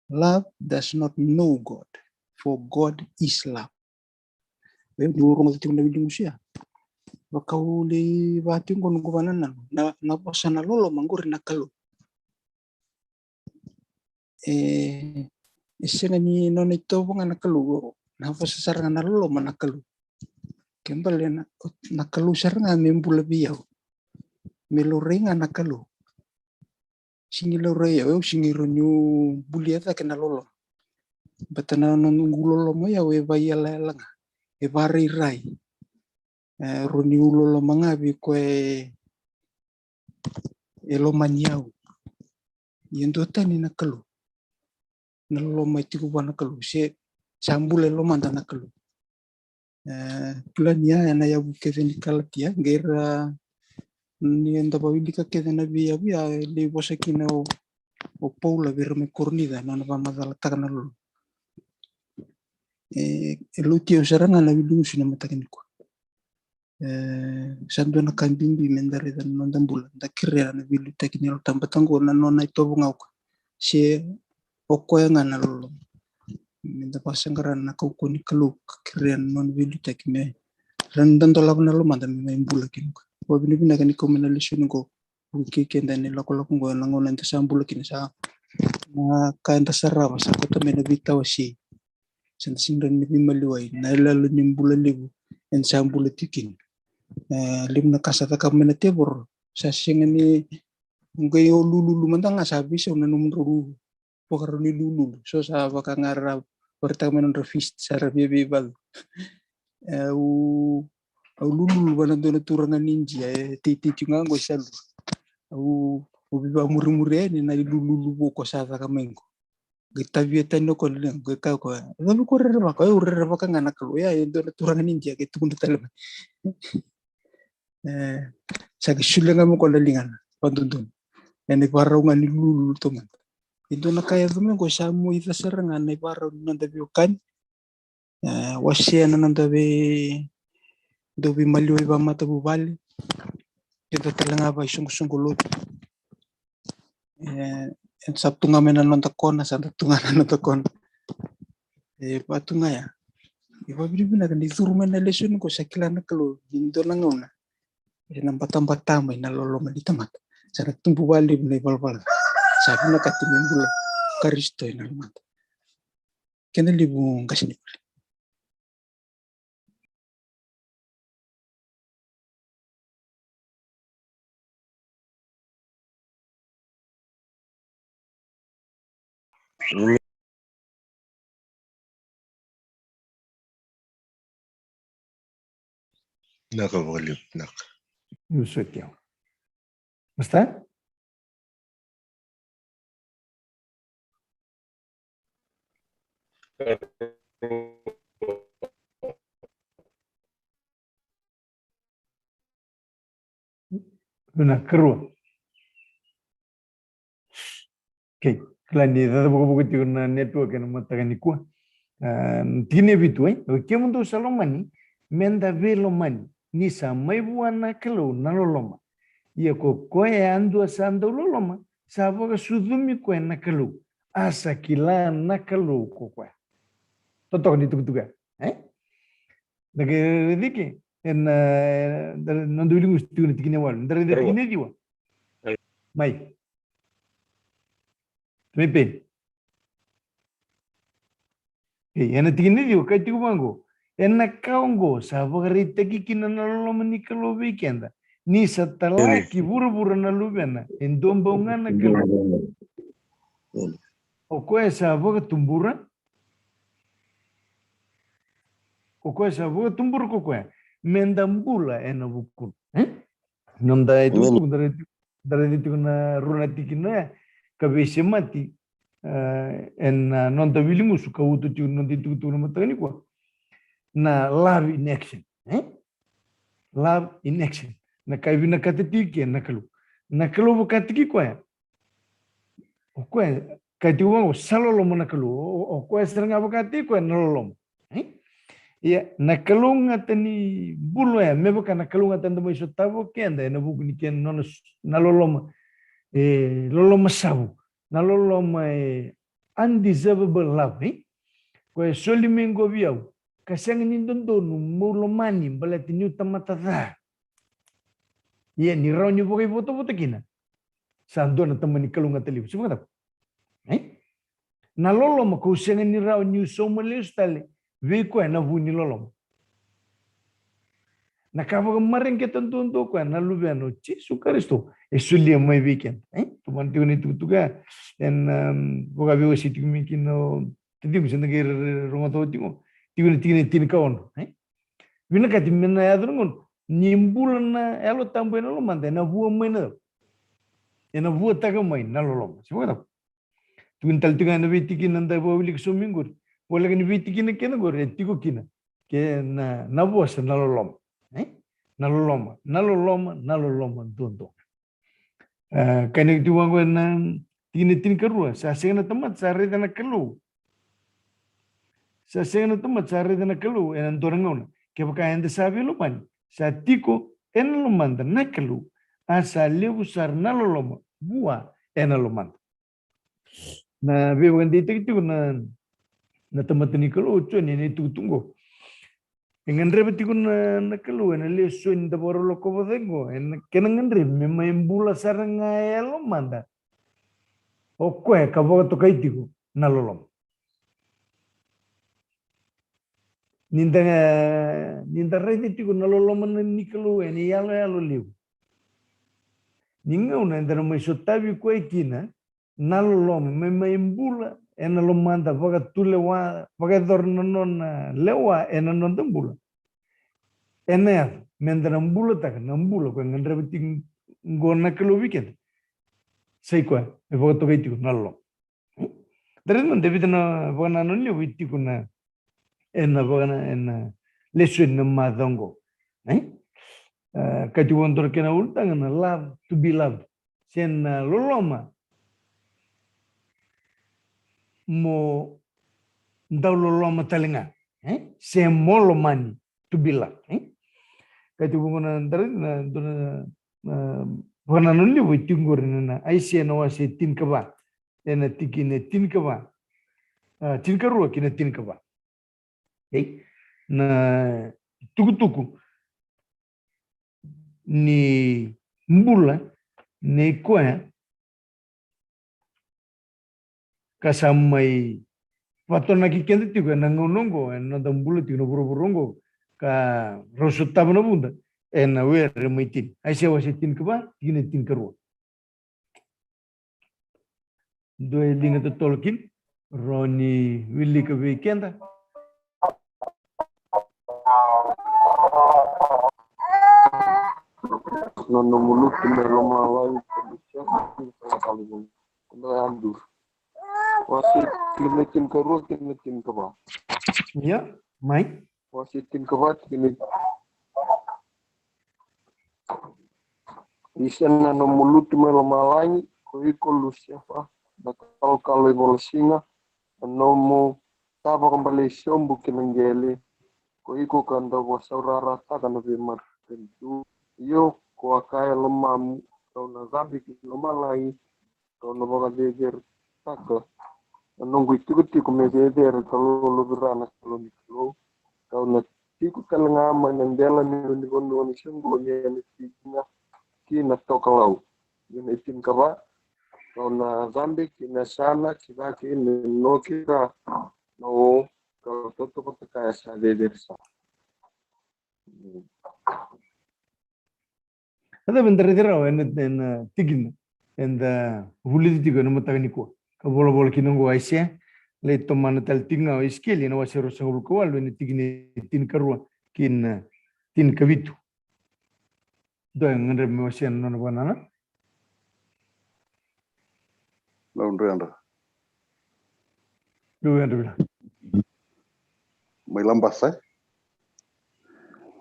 love does not know God, for God is love. Vei au niu rogoca tiko na wili gusu ya, vaka au lai vaka tiko qo noqu vakanananu, na, na vosa na loloma qori na Kalou. E, e sega ni nona itovo ga na Kalou, na vosa sara ga na loloma na Kalou. Ke bale na, na Kalou sara ga me bula vei au. Me laurai ga na Kalou. Sega ni laurai au, au sega ni rawa niu bulia cake na loloma. Baleta na, na noqu loloma o yau e vakaiyalayala ga, e vakarairai. E, rawa niu loloma ga vei koya e, e lomani au. Ia duatani na Kalou. Na loloma e tiko vua na Kalou, se sa bula e lomada na Kalou. E, kila ni ya ena yavu kece ni Kalatia, qai ra, ni da vakawilika kece na veiyavu ya, e lai vosa kina o, o Paula vei ira mai Korinica, na nona vakamacalataka na loloma. E, e lauti au sara ga na wili gusu na mataka nikua. E, sa dua na ka bibi me da raica na noda bula, da kerea na veiliutaki ni Yalo Tabu. Baleta qo na nona itovo ga o koya, se o koya ga na loloma. Me da vakasaqara na kaukauwa ni Kalou ka kerea na nona veiliutaki me Ra na dolava na lomada me mai bula kina. Vakavinavinaka ni kau mai na lesoni qo. Vukei keda ni lakolako qo ena gauna eda sa bula kina, sa na ka eda sarava sa koto mai na veitawasei. Sa da sega ni veimaliwai na iyaloyalo ni bula levu eda sa bula tiko kina. E, levu na ka sa cakava mai na tevoro sa sega ni qai o lululu mada ga sa veisau na nomudrau vakarau ni lululu. So sa vaka ga ra vakaraitaka mai na nodra feast sa ra via veivacu. E, au, au lululu vua na dua na turaga ni Idia e teitei tiko ga qo i Salua. Au, au veivakamurimuri yani na ilululu vou ko sa caka mai qo. Qai tavia tani o koya na liga, qai kaya o koya, "E cava ko rerevaka?" "Au rerevaka ga na Kalou." Ia, e dua na turaga ni Idia qai tukuna tale mai. E, sa qai solia ga mai o koya na ligana vakadodonu ena ivakarau ga ni lululu taumada. E dua na ka e yaco mai qo sa moica sara ga na ivakarau ni noda veiwekani. E, wasea na noda vei, dau veimaliwai vakamatavuvale. Keda tale ga vakaisoqosoqo lotu. E, eda sa tu ga mai na noda kona, sa da tu ga na noda kona. E, vaka tu ga ya. E, vakavinavinaka ni curu mai na lesoni qo, sa kila na Kalou ni dua na gauna ena batabata mai na loloma ni tamata. Sa na tubu vakalevu na ivalavala. Sa vinakati me bula Karisito ena lomada. Kena levu, qasenivuli. Vinaka vakalevu, vinaka. Io, soti au. Basta? Vinaka, karua. Okay, kila ni caca vukavuka tiko na network ena mataka nikua. A, tikina e vitu, e? "O kemudou sa lomani, meda veilomani, ni sa mai vua na Kalou na loloma. Ia ko koya yadua sa dau loloma, sa vakasucumi koya na Kalou, a sa kila na Kalou ko koya." Totoka ni tukutuku ya, e? Da qai raica ena, e, da, noda wiligusu tiko na tikina e walu. Da raica na tikina e ciwa. Mai. Mai pe. Ei, ena tikina e ciwa, kaya tiko vaqo: "Ena ka oqo sa vakaraitaki kina na loloma ni Kalou vei keda, ni sa tala ki vuravura na Luvena, e dua bau ga na Kalou. O koya sa vakatubura, o koya sa vakatubura ko koya, meda bula ena vukuna." E? Noda itukutuku, da raica tiko na rua na tikina ya ka veisemati, e, ena, a, noda wiligusu ka utu tiko na noda itukutuku na mataka nikua. Na love in action, e? Love in action. Na ka e vinakata tiko kina na Kalou. Na Kalou vakataki koya. O koya, kaya tiko vaqo, sa loloma na Kalou. O, o, o koya sara ga vakataki koya na loloma. E? Ia, na kalougata ni bula oya, me vaka na kalougata eda mai sotava o keda ena vuku ni kena nona s-, na loloma, e, loloma savu, na loloma, e, undeservable love, e? Koya e soli mai qo vei au, ka sega ni dodonu meu lomani baleta niu tamata ca. Ia ni rawa niu vakaivotavota kina, sa dua na tamani kalougata levu. Se vakacava? E? Na loloma kau sega ni rawa niu sauma lesu tale vei koya na vu ni loloma. Na ka vakamareqeta duadua o koya na Luvena o Jisu Karisito e solia mai vei keda. E? Tomana tiko na itukutuku ya, ena, um, vakaveiwasei tiko mai kina o tacaqu, se da qai rogoca oti qo. Tiko na tikina e tinikaono. E? Vinakati me na yaco na gauna ni bula na Yalo Tabu ena lomada, ena vua mai na, ena vuataka mai na loloma. Se vakacava? Tukuni tale tiko ga ena veitikina da vakawilika sobu mai qori. Voleka ni veitikina kece qori e tiko kina kei na, na vosa na loloma. E? Na loloma, na loloma, na loloma duadua. E, kaya tiko vaqo ena tikina e tinikarua: "Sa sega na tamata sa raica na Kalou. Sa sega na tamata sa raica na Kalou ena dua na gauna. Kevaka eda sa veilomani, sa tiko ena lomada na Kalou, a sa levu sara na loloma vua ena lomada." Na veivakadeitaki tiko na, na tamata ni Kalou o Joni ena itukutuku qo. E gadreva tiko na, na Kalou ena lesoni da vakarau lakova cake qo, ena kena gadrevi me mai bula sara ga e yalomada o koya ka vakatokai tiko na loloma. Ni da, ni da raica tiko na loloma ni Kalou ena iyaloyalo levu, ni gauna eda na mai sotavi koya kina na loloma me mai bula ena lomada, vakatulewa, vakayacora na nona lewa ena noda bula. Ena yaco meda na bulataka na bula koya gadreva tiko qo na Kalou vei keda. Sa i koya e vakatokai tiko na loloma. Da raica mada e vica na vakanananu levu e tiko na, ena vakana, ena lesoni na macawa qo. Ai? A, kati vodo na kena ulutaga na love to be loved. Se na loloma mo dau loloma tale ga. E? Se mo lomani, to be loved. E? Kati vodo na, da raica na, dua na, na vakanananu levu e tiko qori na, na Aisea na wase tinikava, ena tikina e tinikava, a, tinikarua ki na tinikava. Ei, na tukutuku ni bula nei koya ka sa mai vatonaki keda tiko ena gauna oqo, ena noda bula tiko na vuravura oqo, ka rau sotava na vuda ena were mai tini. Aisea wase tinikava, tikina e tinikarua. Dua e liga totolo kina, rawa ni wilika vei keda. Na nomu lutu mai lomalagi. Wase tikina tinikarua kei na tinikava. Ia, mai. Wase tinikava, tikina. Isa, na nomu lutu mai lomalagi, ko iko Lusifa, na kalokalo ivolasiga, na nomu ta vakabalei sobu ki na qele, ko iko ka dau vakasaurarataka na veimatanitu. Io, ko a kaya e lomamu, kau na cabe ki lomalagi, kau na vakaceceretaka na noqu itikotiko me cecere ka lolovira na Kalou ni kalou. Kau na tiko tale ga mai na dela ni vanua ni soqoni, ena tikina ki na tokalau. Ena tinikava, kau na cabe ki na yasana ki cake me noki ira na o, ka totovata kaya sa cecere sara. A cava eda raica rawa ena, ena tikina eda vulica tiko ena mataka nikua? Ka volavola kina oqo o Aisea, lai tomana tale tiko ga o Isikeli ena wase ruasagavulu ka walu, ena tikina e tinikarua ki na tinikavitu. Dua e gadreva me wasea na nona vakanananu. Lau dredre. Dredre vinaka. Mai Labasa, e?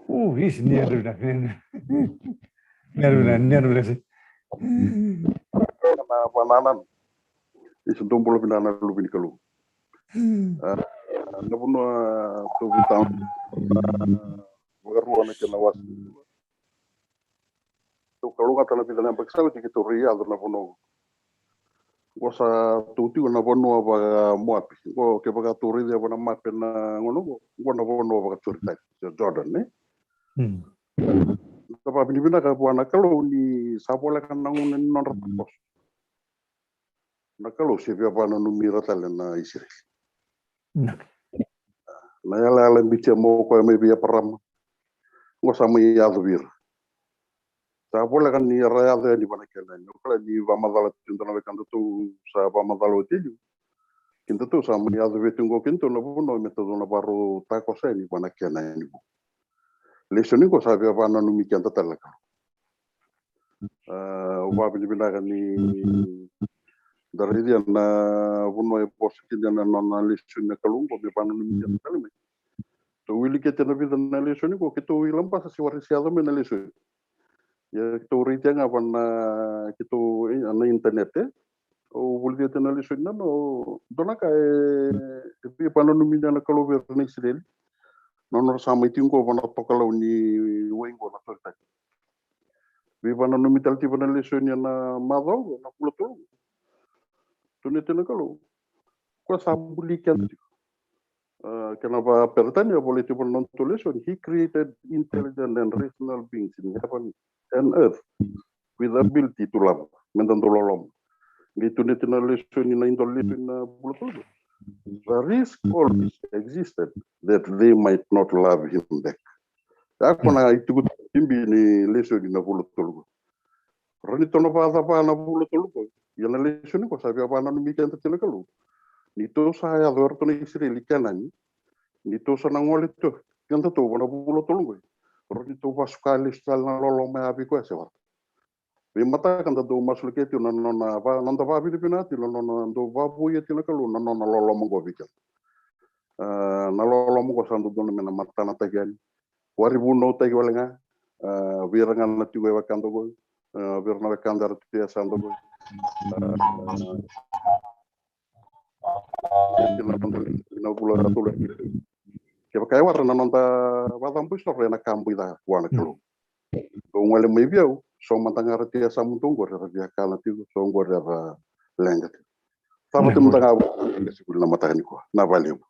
O, isi, ni dredre vinaka. Ni dredre vinaka, ni dredre vinaka. Na vakanananu. Isa, dou bula vinaka na luve ni Kalou. A, na vanua tou veitau, a, vakarua na kena wase. Tou kalougata na vica na yabaki sa oti keitou rai yaco na vanua qo. Qo sa tou tiko na vanua vaka-Moapi. Qo kevaka tou raica vaka na mape na gauna qo, qo na vanua vaka-Joritani, se Jordan, ne? Mm. Sa vakavinavinaka vua na Kalou ni sa voleka na gauna ni nodra takoso. Na Kalou se via vakananumi ira tale na Isireli. Na. Na yalayala bitia mo koya mai vei Eparama, qo sa mai yaco vei ira. Sa voleka ni ra yaco yani vua na Kenani. O kila ni vakamacala tu e dua na wekadatou, sa vakamacala oti e liu. Kedatou sa mai yaco vei tu qo kedatou na vanua me tou na vakarau takoso yani vua na Kenani qo. Lesoni qo sa via vakananumi keda tale na Kalou. A, au vakavinavinaka ni da raica na vanua e vosa kina na nona lesoni na Kalou qo me vakananumi keda tale mai. Tou wilika na vica na lesoni qo, keitou i Labasa se waraki se yaco mai na lesoni. Ia keitou raica ga vaka na keitou, e, na internet, e. Au vulica na lesoni na, o, dua na ka e, e veivakananumi na Kalou vei ira na Isireli. Na nodra sa mai tiko qo vaka na tokalau ni wai qo na Joritani. Veivakananumi tale tiko na lesoni ena macawa qo, na vula tolu. Tukuna tiko na Kalou, koya sa buli keda tiko. Uh, kena vakaperitania, volai tiko na noda lesoni, he created intelligent and rational beings in heaven and earth with ability to love. Me da dau loloma. Qai tukuni tiko na lesoni, na idola lesoni na vula tolu. The risk always existed that they might not love him back. Ia ko na itukutuku bibi ni lesoni na vula tolu. Rawa ni tou na vakacava na vula tolu qo. Ia na lesoni qo sa via vakananumi keda tiko na Kalou. Ni tou sa yaco eratou na Isireli i Kenani. Ni tou sa na gole tiko keda tou vua na vula tolu qo. Rawa ni tou vakasuka lesu tale na loloma ya vei koya se vaka. Veimataka da dau masulaki tiko na nona va, noda vakavinavinaka tiko na nona dau vakavouya tiko na Kalou na nona loloma qo vei keda. Ah, na loloma qo sa dodonu me na matanataki yani. Wari vunautaki wale ga, ah, vei ira ga na tiko e wekada qo, ah, vei ira na wekada era tu e yasada qo. Ah, ena vula tolu. Kevaka e wara na noda vakacabo isoro ena ka boi ca vua na Kalou. Dou gole mai vei au, so mada ga era tu e yasamudou qori era via kana tiko, so qori era leqa tiko. Cava tiko mada ga vua na mataka nikua. Na valevu.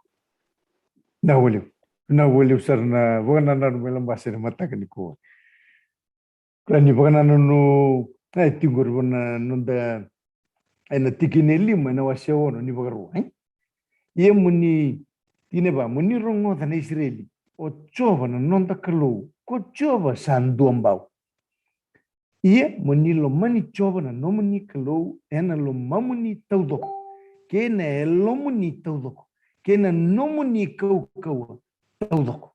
Na valevu. Na valevu sara na vakanananu mai Labasa ena mataka nikua. Kila ni vakanananu, e tiko qori vua na noda, ena tikina e lima, ena wase ono ni Vakarua, e? Ia mo ni, tikina e va, mo ni rogoca na Isireli, o Jiova na noda Kalou, ko Jiova sa dua bau. Ia mo ni lomani Jiova na nomuni Kalou ena lomamuni taucoko, kei na yalomuni taucoko, kei na nomuni kaukauwa taucoko.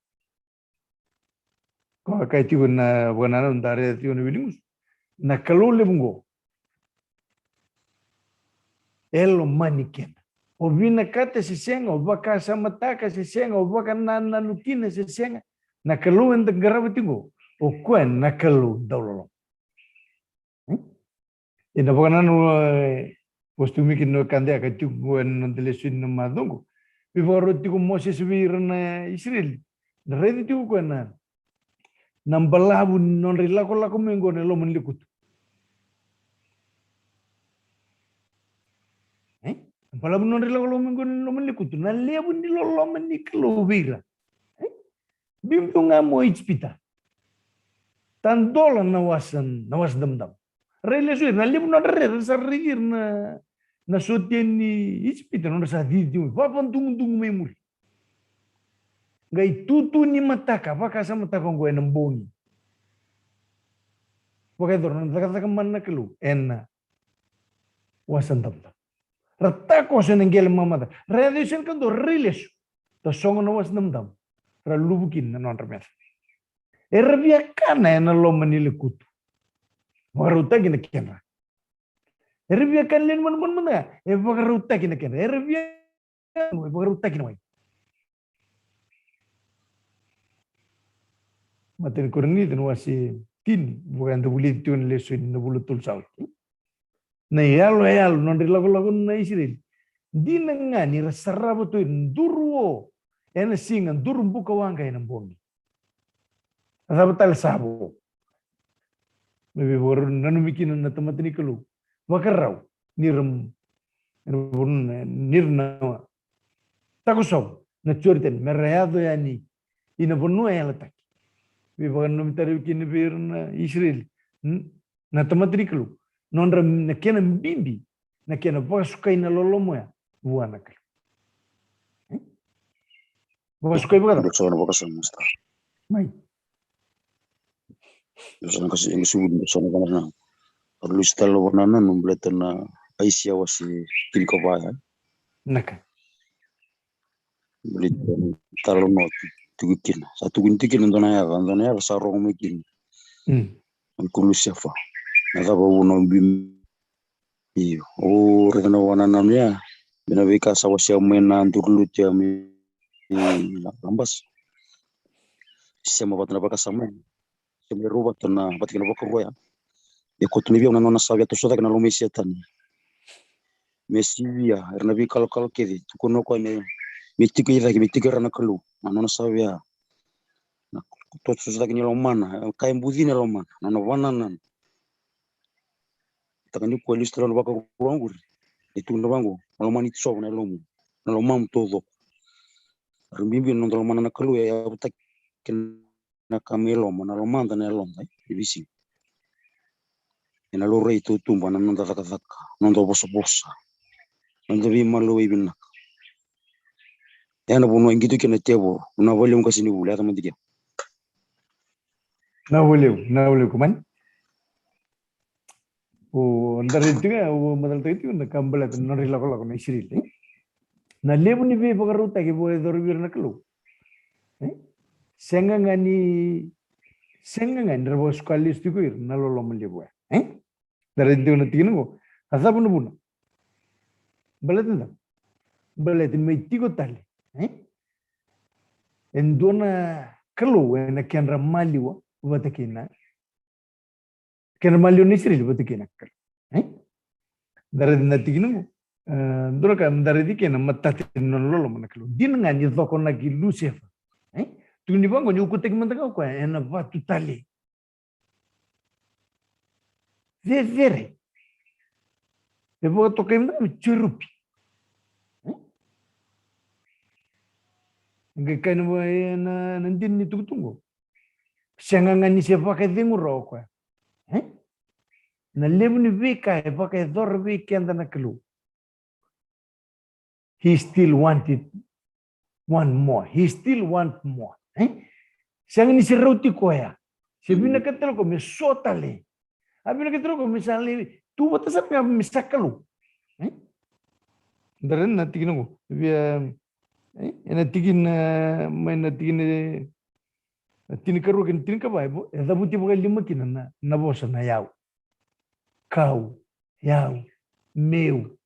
Ko a kaya tiko na vakanananu da raica tiko na wili gusu. Na Kalou levu qo e lomani keda. O vinakata se sega, o vakasamataka se sega, o vakanananu kina se sega, na Kalou eda qarava tiko qo, o koya na Kalou dauloloma. Hmm? Ena vakanananu, eh, vosa tiko mai kina na wekada ya ka tiko ena noda lesoni na macawa qo. Veivakarau tiko o Mosese vei ira na Isireli. Na raica tiko o koya na, na balavu ni nodra ilakolako mai qo ena loma ni lekutu. Eh? Na balavu ni nodra ilakolako mai qo ena loma ni lekutu. Na levu ni loloma ni Kalou vei ira. Eh? Biubiu ga mai Ijipita. Tadola na wasa, na Wasa Damudamu. Rai lesu ira, na levu nodra rere, era sa raici ira na, na sotia ni Ijipita, nodra sa cici mai, vakadugudugu mai muri. Qai tutu ni mataka, vakasamataka oqo ena bogi. Vakayacora na cakacaka mana na Kalou ena Wasa Damudamu. Ra takoso ena qele mamaca. Ra yaco i Seni Kadua, rai lesu. Tasogo na Wasa Damudamu. Ra luvu kina na nodra meca. Era via kana ena loma ni lekutu. Vakarautaki na kedra. Era via kana lewe ni manumanu mada ga. E vakarautaki na kedra. Era via, e vakarautaki na wai. Matai ni Korinica na wase tini, vaka eda vulica tiko na lesoni na vula tolu sa oti. Na iyaloyalo, nodra ilakolako na Isireli. Dina ga ni ra sarava tu ira, duru o ena siga, duru bukawaqa ena bogi. A cava tale sa vo? Me veivakarau, nanumi kina na tamata ni Kalou. Vakarau, ni ra, ni ra na takoso na Joritani, me ra yaco yani ina vanua e yalataki. Veivakananumi tale kina vei ira na Isireli. N-, na tamata ni Kalou. Nodra, na kena bibi, na kena vakasukai na loloma oya vua na Kalou. Eh? Vakasukai vakacava? Dou sa na vakasama, master. Mai. Dou sa na kasi, dou sa na vakasama. Au lesu tale na vakanananu baleta na Aisea wase tinikava ya. Naka. Baleta na italanoa tiko kina. Sa tukuni tiko kina dua na yaca, dua na yaca sa rogo mai kina. Mm. Mai ko Lusefa. Na cava vuna o biu mai? Io, au raica na vakanananu ya. Me na veika sa wasea mai na duru lotu ya mai Labasa. Sema vata na vakasama ya. Sema e rua vata na, vata kei na Vakarua ya. E koto mai vei au na nona sa via toso cake na loma i Setani. Me sivia era na veikalokalo kece, tukuna o koya me, me tiko i cake, me tiko era na Kalou. Na nona sa via, na toso cake ni lomana, ka e buci na lomana, na nona vakanananu. Taka ni ko e lesu tale na Vakarua qori. E tukuna vaqo, na lomani Jiova na yalomu, na lomamu taucoko. Era bibi na noda lomana na Kalou, e yavutaki na ka mai loma, na lomada, na yaloda, e veisiga. Ena laurai tautuba na noda cakacaka, noda vosavosa, noda veimalawai vinaka. Ena vanua e qito kina na tevoro, na valevu qase ni vula, yaco mada kina. Na valevu, na valevu, kumani. O da raica tiko, o macalataka tiko na ka baleta na nodra ilakolako na Isireli. Na levu ni veivakarautaki e vakayacora vei ira na Kalou. E? Sega ga ni, sega ga ni ra vakasuka lesu tiko ira na loloma levu ya. E? Da raica tiko na tikina qo. A cava na vuna? Baleta na, baleta me tiko tale. E? E dua na Kalou ena kedra maliwa vata kei na Kena maliwa na Isireli vata kei na Kalou. E? Da raica na tikina qo. E, dua na ka da raica kei na matata ni nona loloma na Kalou. Dina ga ni cokonaki Lusefa. E? Tukuni vaqo ni ukutaki mada ga o koya ena vatu tale. Cecere. E vakatokai mada ga me jerupi. E? Qai kaya na, na, na dina ni tukutuku qo. Sega ga ni se vakacegu rawa o koya. E? Na levu ni veika e vakayacora vei keda na Kalou. He still wanted one more. He still want more. E? Sega ni se rauti koya. Se vinakata tale o koya me so tale. A vinakata tale o koya me sa lai tu vata sara ga me sa Kalou. E? Da raica na tikina qo. Via, e? Ena tikina, mai na tikina, na tinikarua kei na tinikava, e vo-, e cavuti vakalima kina na, na vosa na yau. Kau, yau, meu.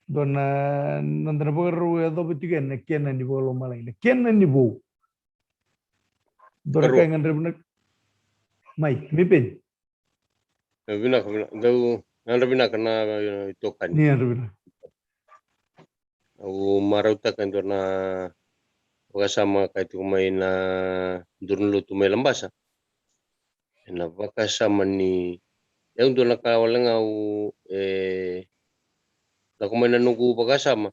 Dua na, na, na vakarau e yacova tiko ena kena ni vakalomalagi, na kena ni vou. Dua na ka e gadreva na, mai, mi peni. E, vinaka, vinaka. Dau, yadra vinaka na, e, itokani. Ni yadra vinaka. Au marautaka e dua na vakasama ka tiko mai na duru ni lotu mai Labasa. Ena vakasama ni, au dua na ka wale ga au, e, lako mai na noqu vakasama.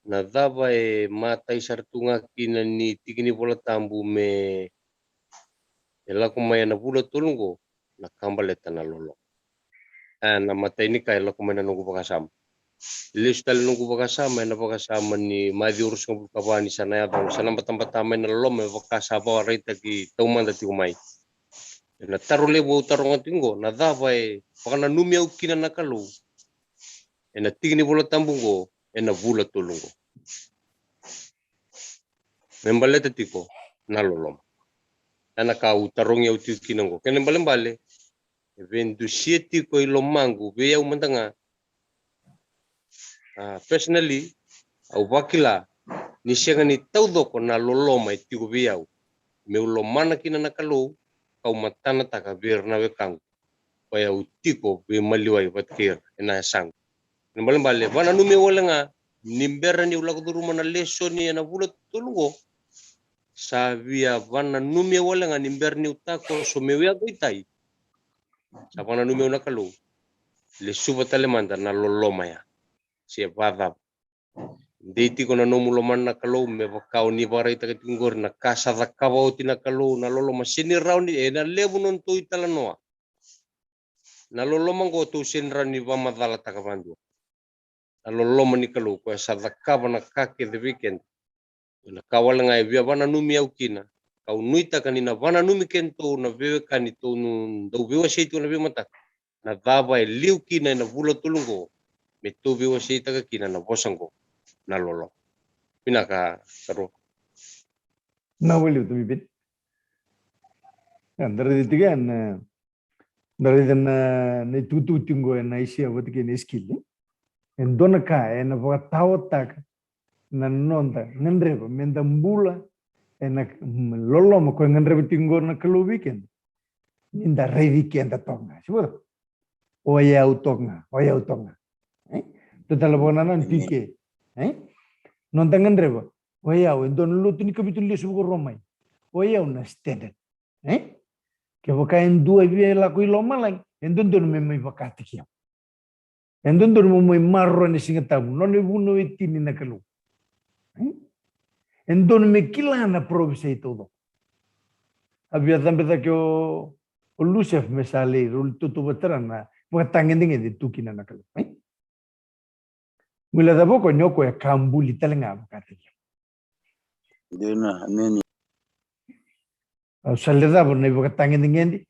Na cava e matai sara tu ga kina ni tiki ni Vola Tabu me e lako mai ena vula tolu qo, na ka baleta na loloma. E, na matai ni ka e lako mai na noqu vakasama. Lesu tale noqu vakasama, ena vakasama ni Maciu ruasagavulu ka va ni sa na yaco, sa na batabata mai na loloma, e vaka sa vakaraitaki taumada tiko mai. Ena taro levu au taroga tiko qo, na cava e vakananumi au kina na Kalou ena tiki ni Vola Tabu qo, ena vula tolu qo. Me baleta tiko na loloma. Ena ka au tarogi au tiko kina qo. Kena ibalebale, e veidusia tiko i lomaqu, vei au mada ga. A, personally, au vakila ni sega ni taucoko na loloma e tiko vei au. Meu lomana kina na Kalou, kau matanataka vei ira na wekaqu. Koya au tiko veimaliwai vata kei ira ena yasaqu. Na ibalebale, vakananumi au wale ga, ni bera niu lako curuma na lesoni ena vula tolu qo, sa via vakananumi au wale ga ni bera niu takoso meu yaco i tai. Sa vakananumi au na Kalou, lesuva tale mada na loloma ya. Se vakacava. Dei tiko na nomu lomana na Kalou, me vaka o ni vakaraitaka tiko qori, na ka sa cakava oti na Kalou, na loloma, sega ni rawa ni, ena levu nodatou italanoa. Na loloma qo tou sega ni rawa ni vakamacalataka vakadua. Na loloma ni Kalou, koya sa cakava na ka kece vei keda. Na ka wale ga e via vakananumi au kina, kau nuitaka ni na vakananumi kedatou na veiwekani tou dau veiwasei tiko na veimataka. Na cava e liu kina ena vula tolu qo, me tou veiwaseitaka kina na vosa qo, na loloma. Vinaka, Karua. Na valiu tu mi pit. Eda raica tiko ena, eda raica na, na itukutuku tiko qo ena Aisea vata kei na Esekieli. E dua na ka ena vakataotaka na noda gadreva meda bula ena, mm, loloma koya e gadreva tiko qo na Kalou vei keda. Ni da raici keda toka ga. Se vaka, o yau toka ga, o yau toka ga. E? Dua tale vakanananu tiko ke. E? Noda gadreva, o yau, e dua na lotu ni kavitu ni lesu vakarua mai. O yau na standard. E? Kevaka e dua e via lako i lomalagi, e dodonu me mai vakataki au. E dodonu mo mai maroroya na Siga Tabu, nona ivunau e tini na Kalou. E donu me kila na parofisai taucoko. A via cabe cake o, o Lusefa me sa lai rau tautauvata na vakatagedegede e tu kina na Kalou. Guilecava o koya ni o koya e ka buli tale ga vakataki au. Dina, emeni. Au sa lecava na ivakatagedegede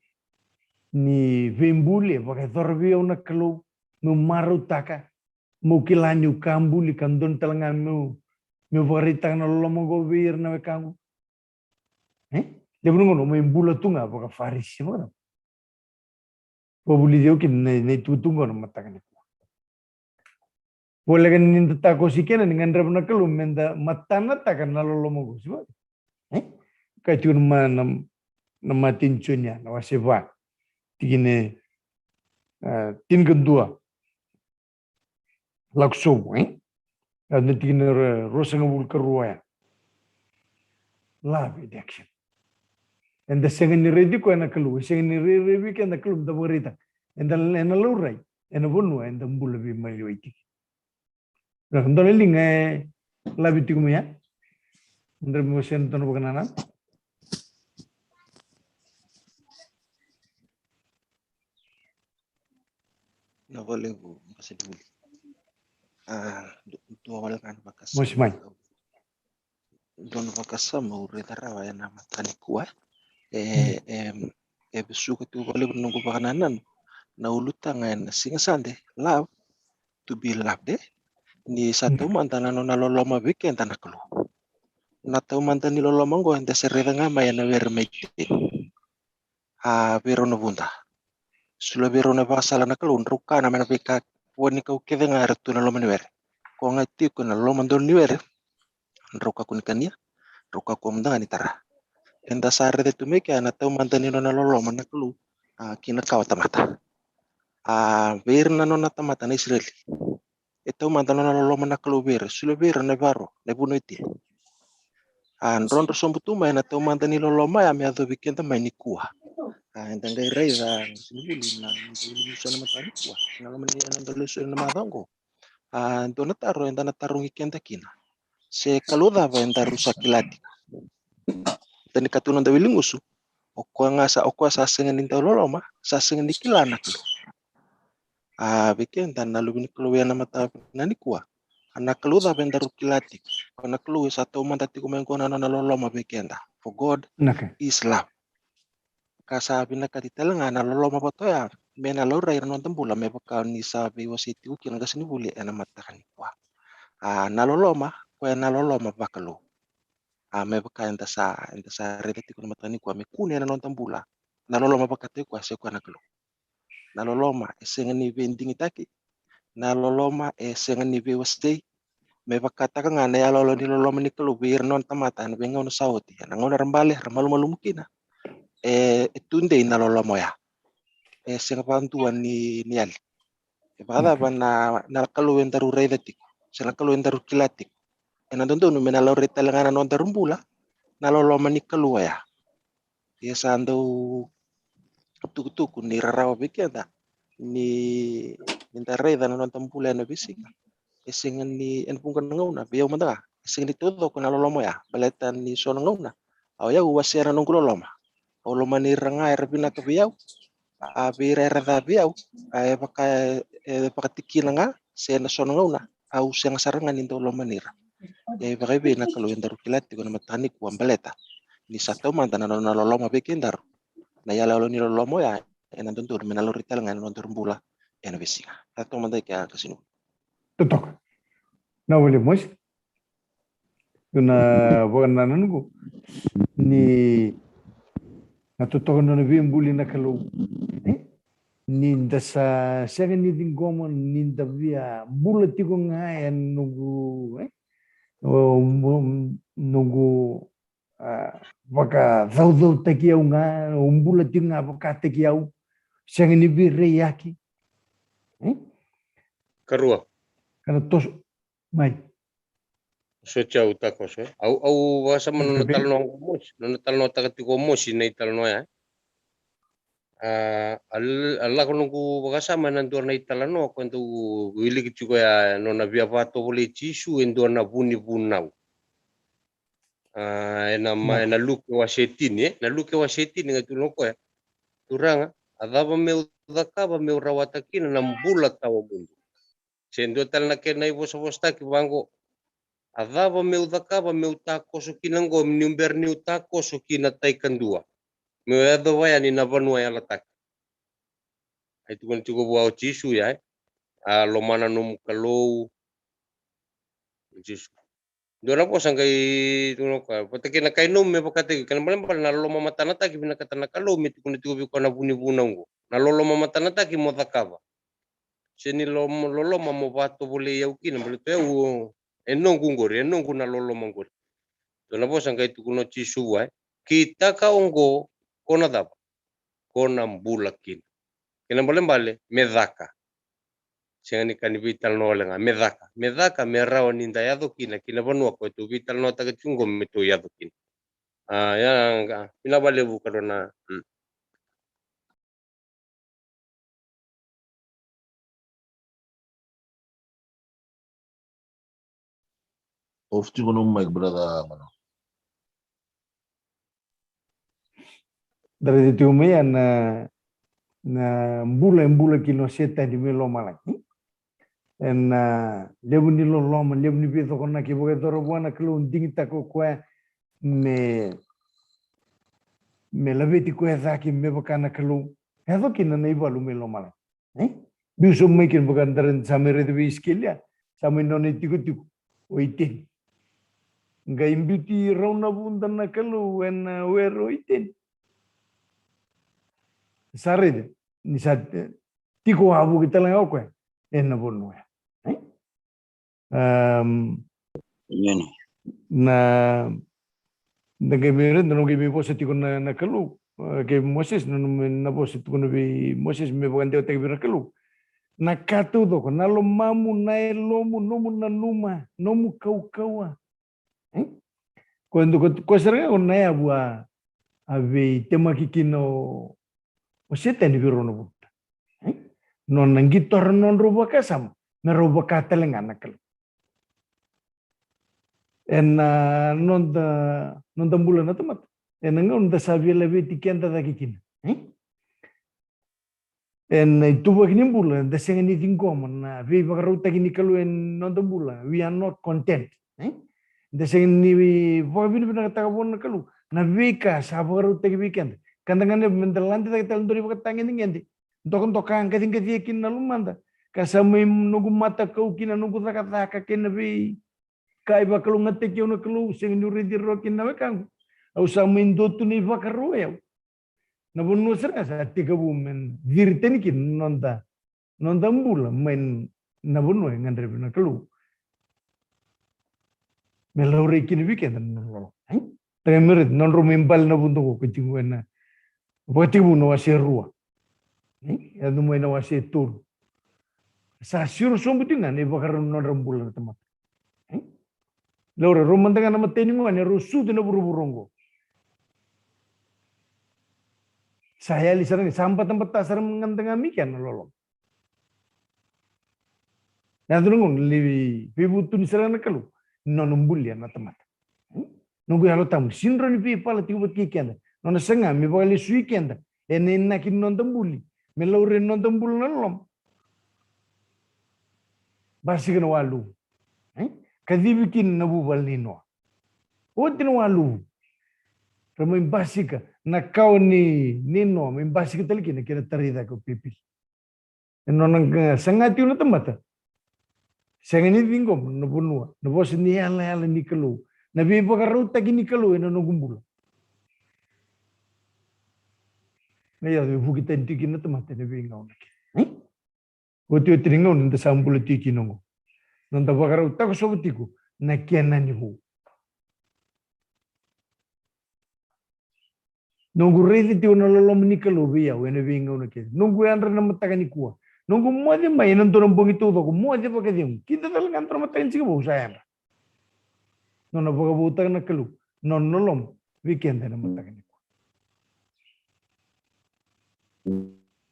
ni veibuli e vakayacora vei au na Kalou, meu marautaka, meu kila niu ka buli ka donu tale ga meu, meu vakaraitaka na loloma oqo vei ira na wekaqu. E? Levu na gauna mai bula tu ga vakaFarisi, vaka. Vavulici au kina na, na itukutuku oqo na mataka nikua. Voleka ni da takosi kina ni gadreva na Kalou me da matanataka na loloma oqo, se vaka. E? Ka tiko na, na, na Matai ni Joni ya, na wase va. Tikina, e, tinikadua. Lako sobu, e? Au na tikina ruasagavulu ka rua ya. Love in action. Eda sega ni raici koya na Kalou, e sega ni rairai vei keda na Kalou, da vakaraitaka. Eda ena laurai ena vanua eda bula veimaliwai tiko. Na dua na liga e lave tiko mai ya. Dra mo sena dua na vakanananu. Na valevu, qasenivuli. A, dua wale ga na vakasama. Mosi mai. Dua na vakasama au raica rawa ena mataka nikua. E, e, e vesuka tu valevu na noqu vakanananu. Na ulutaga ena siga Sade, love, to be loved, e? Ni sa taumada na nona loloma vei keda na Kalou. Na taumada ni loloma oqo eda se raica ga mai ena were mai Iteni. A, vei rau na vuda. Solia vei rau na vakasala na Kalou, drau kana mai na veika vua ni kau kece ga era tu ena loma ni were. Ko ga tiko ena loma donu ni were, drau kakua ni kania, drau kakua mada ga ni tara. Eda sa raica tu mai kea na taumada ni nona loloma na Kalou, a, ki na kawa tamata. A, vei ira na nona tamata na Isireli. E taumada na nona loloma na Kalou vei ira, solia vei ira na ivaro, na ivunau e tini. A, drodro sobu tu mai na taumada ni loloma ya me yacovi keda mai nikua. A, eda qai raica, qasenivuli, na noda uluvesu ena mataka nikua. Na loma ni, na noda lesoni ena macawa oqo. A, dua na taro eda na tarogi keda kina. Se Kalou cava edaru sa kila tiko? Eda ni kaya tu na noda wiligusu, o koya ga sa, o koya sa sega ni dau loloma, sa sega ni kila na Kalou. A, vei keda na luve ni Kalou ena mataka nikua. A, na Kalou cava edaru kila tiko? Ko na Kalou e sa taumada tiko mai qo na nona loloma vei keda. For God is love. Ka sa vinakati tale ga na loloma vata oya me na laurai ena noda bula me vaka ni sa veiwasei tiko kina, qasenivuli, ena mataka nikua. A, na loloma, koya na loloma vakalou. A, me vaka eda sa, eda sa raica tiko na mataka nikua me kune ena noda bula. Na loloma vakataki koya se koya na Kalou. Na loloma e sega ni veidigitaki. Na loloma e sega ni veiwasei. Me vakataka ga na iyaloyalo ni loloma ni Kalou vei ira na nona tamata ena veigauna sa oti, ena gauna era bale, era malumalumu kina. E, e tudei na loloma oya. E sega vakadua ni, ni yali. E vakacava na, na Kalou edaru raica tiko, se na Kalou edaru kila tiko? Ena dodonu me na laurai tale ga na nodaru bula na loloma ni Kalou oya. Ia sa dau tukutuku ni rarawa vei keda ni, ni da raica na noda bula ena veisiga. E sega ni, ena vuqa na gauna, vei au mada ga, e sega ni taucoko na loloma oya, baleta ni so na gauna au, au wasea na noqu loloma. Au lomani ira ga era vinaka vei au, a, vei ira era ca vei au, a, e vaka, e vakatikina ga, se na so na gauna au sega sara ga ni dau lomani ira. E vakaevei na Kalou edaru kila tiko ena mataka nikua, baleta ni sa taumada na nona loloma vei kedaru? Na iyaloyalo ni loloma oya ena dodonu me na laurai tale ga ena nodaru bula ena veisiga. Sa taumada i kea, qasenivuli. Totoka. Na vale mosi. Io, na vakanananu qo ni na totoka na nona veibuli na Kalou, e? Ni da sa sega ni ciqoma ni da via bula tiko ga ena noqu, e? O, o, noqu, a, vakacaucautaki au ga, o bula tiko ga vakataki au, sega ni veireiyaki. E? Karua. Ka na toso mai. Soti au takoso, e? Au, au vakasama nona talanoa qo o Mosi, nona talanoataka tiko o Mosi na italanoa ya. A, a l-, a lako noqu vakasama ena dua na italanoa ko dau wiliki tiko ya, nona via vakatovolei Jisu e dua na A, ena ma, ena Luke wase tini, e? Na Luke wase tini ga tukuna o koya. Turaga, a cava meu cakava meu rawata kina na bula tawa mudu? Se dua tale na kena ivosavosataki vaqo. A cava meu cakava meu takoso kina qo, niu bera niu takoso kina tai kadua? Meu yacova yani na vanua yalataki. Ai tukuna tiko vua o Jisu ya, e? A lomana nomu Kalou. O Jisu. Dua na vosa qai tukuna o koya, vata kei na kai nomu me vakataki, kena balebale na loloma matanataki vinakata na Kalou me tukuna tiko vei koya na vunivuna oqo. Na loloma matanataki mo cakava. Se ni lom-, loloma mo vatovolei au kina, baleta o yau e noqu qori, e noqu na loloma qori. Dua na vosa qai tukuna o Jisu vua, e? Kitaka oqo ko na cava? Ko na bula kina. Kena balebale me caka. Sega ni ka ni veitalanoa wale ga, me caka. Me caka, me rawa ni da yaco kina ki na vanua koya tou veitalanoataka tiko qo me tou yaco kina. A, ya ga, vinaka vakalevu kadua na, mm. Off tiko nomu mic, brother Mano. Da raica tiko mai ya na, na bula e bula kina o Setani mai lomalagi. Ena levu ni loloma, levu ni veicokonaki e vakayacora vua na Kalou, digitaka o koya me, me laveti koya cake me vaka na Kalou. Yaco kina na ivalu mai lomalagi. E? Biu sobu mai kina vaka da sa mai raica vei Isikeli ya. Sa mai nona itikotiko o Iteni. Qai biuti rau na vuda na Kalou ena were o Iteni. Sa raica ni sa, e, tiko wavoki tale ga o koya ena vanua ya. E? Am, Amen. Na, da qai mai raica, da qai mai vosa tiko na, na Kalou. E, kei Moses, na, na, na vosa tiko na vei Moses me vakadewataki vei ira na Kalou. Na ka taucoko, na lomamu, na yalomu, nomu nanuma, nomu kaukauwa. E? Ko, ko, ko sara ga ko na yavu a, a veitemaki kina o, o Setani vei rau na vuta. E? Nona qitora na nodrau vakasama, me rau vaka tale ga na Kalou. Ena, a, noda, noda bula na tamata. Ena gauna da sa via laveti keda cake kina. E? Ena ituvaki ni bula, da sega ni ciqoma na veivakarautaki ni Kalou ena noda bula. We are not content. E? Da sega ni vakavinavinakataka vua na Kalou na veika sa vakarautaki vei keda. Ka da gadreva me da lade cake tale, dau rai vakatagedegede. Dokadoka, qaciqacia kina na lomada. Ka sa mai noqu matakau kina noqu cakacaka kei na veika e vakalougatataki au na Kalou, sega niu raici rawa kina na wekaqu. Au sa mai dua tu na ivakarau o yau. Na vanua sara ga sa tekivu me ciri tani kina na noda, noda bula mai na vanua e gadrevi na Kalou me laurai kina vei keda na nona loloma. E? Da qai mai raica, nodrau mai bale na vuda qo, ka tiko ena Vakatekivu na wase rua. E? Yaco mai na wase tolu. Sa siro sobu tiko ga na ivakarau ni nodra bula na tamata. E? Laura, rau mada ga na matai ni gone rau sucu ena vuravura oqo. Sa yali sara ga, sa batabata sara mada ga mai kea na loloma. Na yacana qo na levu veivutuni sara ga na Kalou ni nona bulia na tamata. Hmm? Noqu Yalo Tabu, sega ni rawa ni veipala tiko vata kei keda. Nona saga me vakalesui keda ena inaki ni noda buli, me laurai na noda bula na loloma. Basika na waluvu. Eh? Kacivi kina na vuvale nei Noa. Oti na waluvu, ra mai basika na kawa nei, nei Noa, mai basika tale kina kei na tarai cake o pepeli. E nona ga saga tiko na tamata. Sega ni ciqoma na vanua, na vosa ni yalayala ni Kalou, na veivakarautaki ni Kalou ena noqu bula. Na yaco me vuki tani tiko kina na tamata ena veigauna kece. Hmm? Otioti ni gauna eda sa bula tiko kina oqo, noda vakarau takosova tiko na kena ni vou. Noqu raica tiko na loloma ni Kalou vei au ena veigauna kece. Noqu yadra na mataka nikua. Noqu moce mai ena dua na bogi taucoko, moce vakacegu. Kida tale ga dua na mataka ni siga vou sa yadra. Nona vakavoutaka na Kalou nona loloma vei keda ena mataka nikua.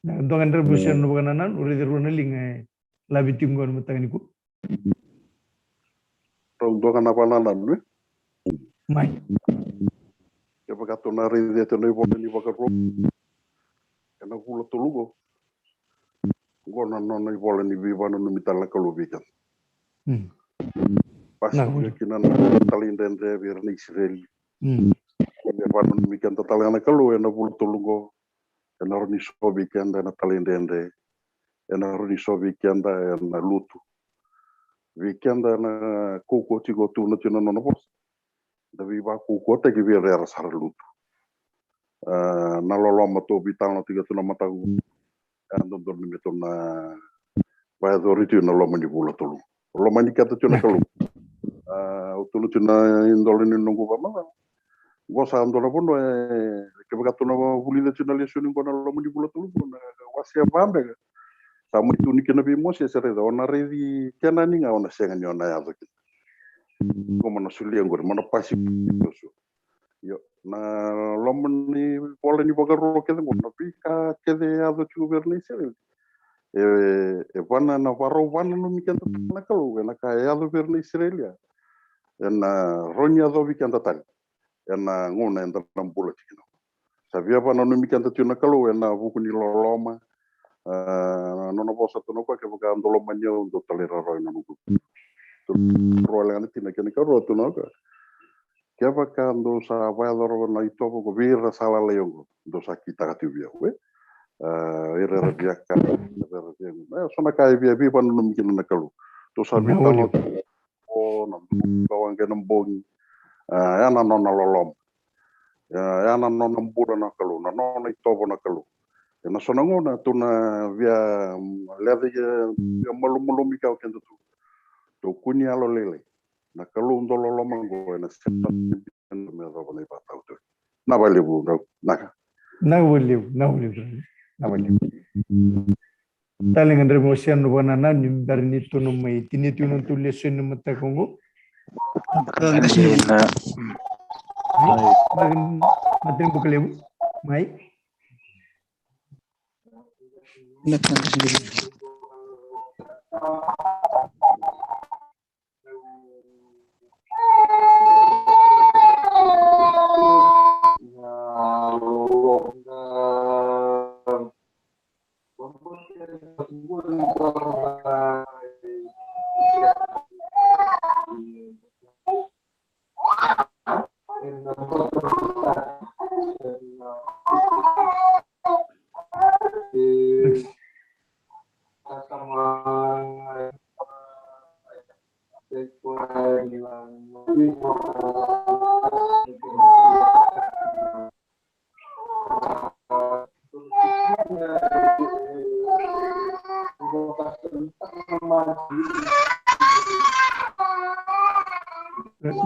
Na dua ga na revolution na vakanananu, raica rua na liga e lavi tiko qo ena mataka nikua. Rau dua ga na vakanananu, e? Mai. Kevaka tou na raica tiko na ivola ni Vakaro ena vula tolu qo, qo na nona ivola ni veivakananumi tale na Kalou vei keda. Mm. Vakasamataka kina na talaidredre vei ira na Isireli. Mm. Veivakananumi keda tale ga na Kalou ena vula tolu qo, ena rawa ni sovi keda ena talaidredre, ena rawa ni sovi keda ena lutu. Vei keda na kaukaua tiko, tukuna tiko na nona vosa, da veivakaukauwataki vei ira era sa ra lutu. A, na loloma tou veitalanoataka tu na mataka qo, e dodonu me tou na vakayacora tiko na loma ni vula tolu. Lomani keda tiko na Kalou. A, au tukuna tiko na idola ni noqu vakamacala. Qo sa dua na vanua, e, kevaka tou na vulica tiko na lesoni qo na loma ni vula tolu qo, na wase e va beka. Sa mai tukuni kina vei Mosese, raica, o na raici Kenani ga, o na sega ni o na yaco kina. Qo mo na solia qori, mo na pasi Josua. Io, na loma ni vola ni Vakaro kece qo, na veika kece e yaco tiko vei ira na Isireli, e, e vana na vakarau vakananumi keda na Kalou ena ka e yaco vei ira na Isireli, ena rawa ni yacovi keda tale ena gauna eda na bula tiko kina. Sa via vakananumi keda tiko na Kalou ena vuku ni loloma. A, na nona vosa, tukuna o koya, kevaka dou lomani au, dou talairawarawa ena noqu. Rua, leqa na tini, kena ikarua, tukuna o koya, kevaka dou sa vakayacora na itovo qo vei ira sa lalai oqo, dou sa kitaka tiko vei au, e? A, ira era via kaya, ira era via, e, so na ka e via veivakananumi kina na Kalou. Dou sa veitalanoa tiko na Kalou ena bogi. A, ya na nona loloma. Ya, ya na nona bula na Kalou, na nona itovo na Kalou. Ena so na gauna tou na via, mm, lecavi, via malumalumu keda tu. Tou kua ni yalolailai. Na Kalou dau loloma qo ena sega ni me yacova na ivakataotioti. Vinaka vakalevu, vinaka. Vinaka vakalevu, vinaka vakalevu. Vinaka vakalevu. Tale ga, drau mai wasea na vakanananu ni bera ni tou na mai tinia tiko na nodatou lesoni na mataka oqo. Vinaka. Mai, Matanibuka Levu. Mai.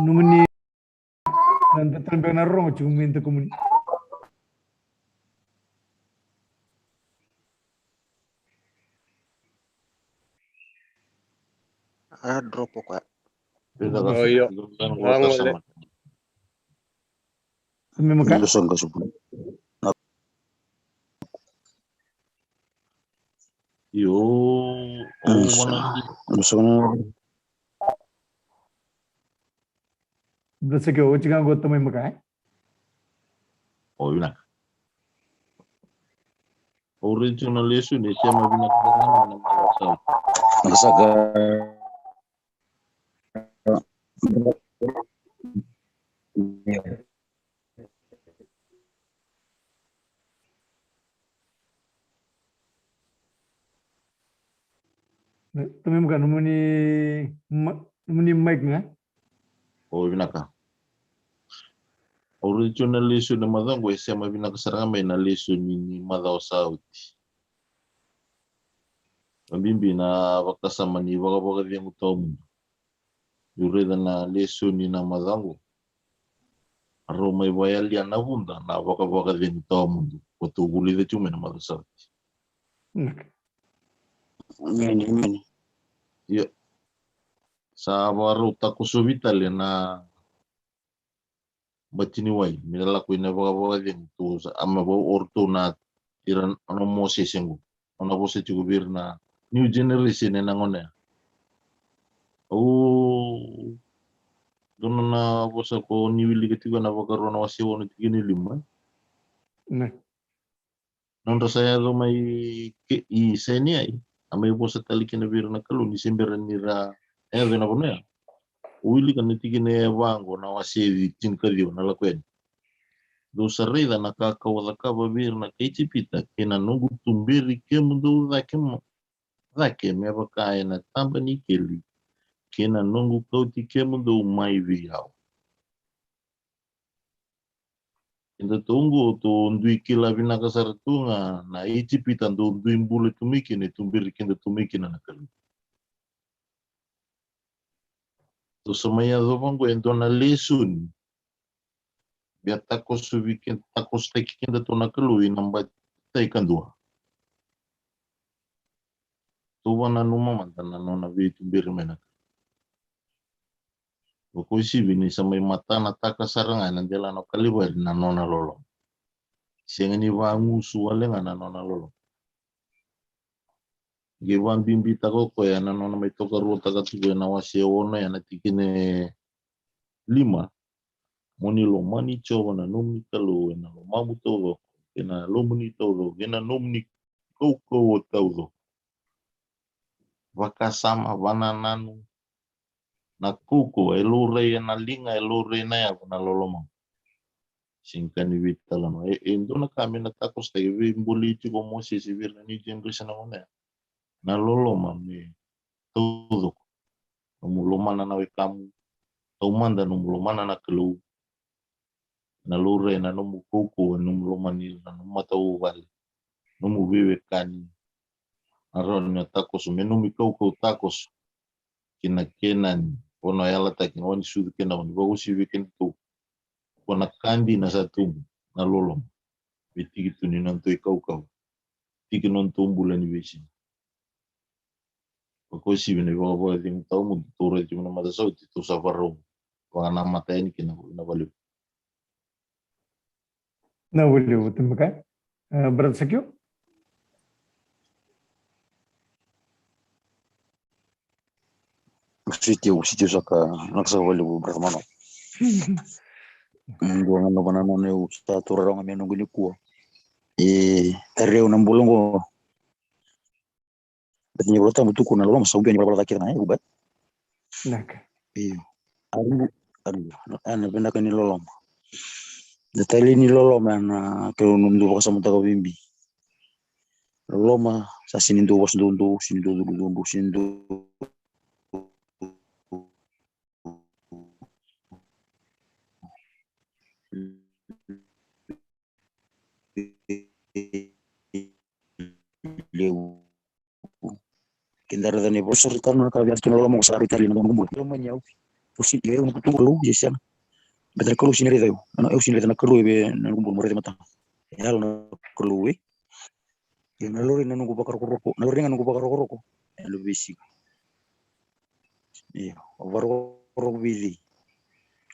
Nomuni, na da tale beka na rorogo tiko mai da kumuni. A drop o koya. Io. Io. Io. Blasaki, oti ga qo tamai maka, e? O, vinaka. Au raica tiko na lesoni, e sema vinaka sara ga na macawa sa oti. Vinaka saka. Tamai maka, nomuni ma-, nomuni mic ga. O, vinaka. Au raica tiko na lesoni na macawa qo, e sema vinaka sara ga mai na lesoni ni macawa sa oti. Vakabibi na vakasama ni vakavakacegu tawamudu. Niu raica na lesoni na macawa qo, a rau mai vakayalia na vuda na vakavakacegu tawamudu. Kotou vulica tiko mai na macawa sa oti. Vinaka. Emeni, emeni. Io. Sa vakarau takosovi tale na bati ni wai me lako ina vakavakacegu tu sa, a me vau o ratou na ira na Mosese qo. Nona vosa tiko vei ira na new generation ena gauna ya. Au dua na vosa ko ni wilika tiko na Vakarua na wase ono tikina e lima. Nodra sa yaco mai ke, i Saineai, a mai vosa tale kina vei ira na Kalou ni se bera ni ra yaco ena vanua ya. O wilika na tikina e va qo na wase tinikaciwa na Lako Yani. Dou sa raica na ka kau a cakava vei ira na kai Ijipita, kei na noqu tuberi kemudou cake ma, cake me vaka ena taba ni keli, kei na noqu kauti kemudou mai vei au. Kedatou qo tou dui kila vinaka sara tu ga na Ijipita dou dui bula tu mai kina, e tuberi kedatou mai kina na Kalou. Tou sa mai yacova qo e dua na lesoni. Via takoso vei ke, takosotaki kedatou na Kalou ina bati tai kadua. Tou vananuma mada na nona veituberi mai na Kalou. Vakauasivi ni sa mai matanataka sara ga ena delana o Kalivari na nona loloma. Sega ni vagusu wale ga na nona loloma. Qai vabibitaka o koya ena nona mai tokaruataka tiko ena wase ono ena tikina e lima. Mo ni lomani Jiova na nomuni Kalou ena lomamu taucoko, ena yalomuni taucoko, ena nomuni kaukauwa taucoko. Vakasama, vanananu, na kaukauwa e laurai ena liga, e laurai ena yavu na loloma. Sega ni veitalanoa. E, e dua na ka me na takosotaki, e veibolei tiko o Mosese vei ira na new generation na gauna ya. Na loloma me taucoko. Nomu lomana na wekamu, taumada nomu lomana na Kalou. Na laurai na nomu kaukauwa, nomu lomani na nomu matavuvale, nomu veiwekani. Na rawa ni na takoso me nomu kaukauwa takoso ki na Kenani, vanua yalataki, na wa ni sucu kei na oni. Vakauasivi vei kedatou. Ko na ka dina sa tubu na loloma. Me tiki tu ni nodatou ikaukau, tiki nodatou bula ni veisiga. Vakauasivi na ivakavakacegu tawamudu tou raica tiko na matasauti, tou sa varau vakanamata yani kina na valevu. Na valevu tamakai. Eh, brother Sakio. Usitiu, usitiu saka, na ka sa valevu brother Mano. Dua ga na vanananu au sa taura rawa ga me noqu nikua. E, tara au na bula qo. Baleta ni Vola Tabu tukuna na loloma sa ubia ni valavala ca kece ga, e, uba. Naka. Io. Aribu, aribu. Ena vinaka ni loloma. Na tali ni loloma ena kena nomu dau vakasamataka veibi. Loloma sa sega ni dau vosa doudou, sega ni dau cudru doudou, sega ni dau levu. Keda raica ni vosa raica na ka via tu na loloma, sa raica na noqu bula. Loloma ni au. Au sega ni raica na Kalou, se sega. Baleta na Kalou sega ni raica au. Au sega ni raica na Kalou, e vei na noqu bula mo raica mata. E yalo na Kalou, e. Ia na lori na noqu vakarokoroko, na lori ga noqu vakarokoroko. Ena veisiga. Io, o vakarokoroko vei cei?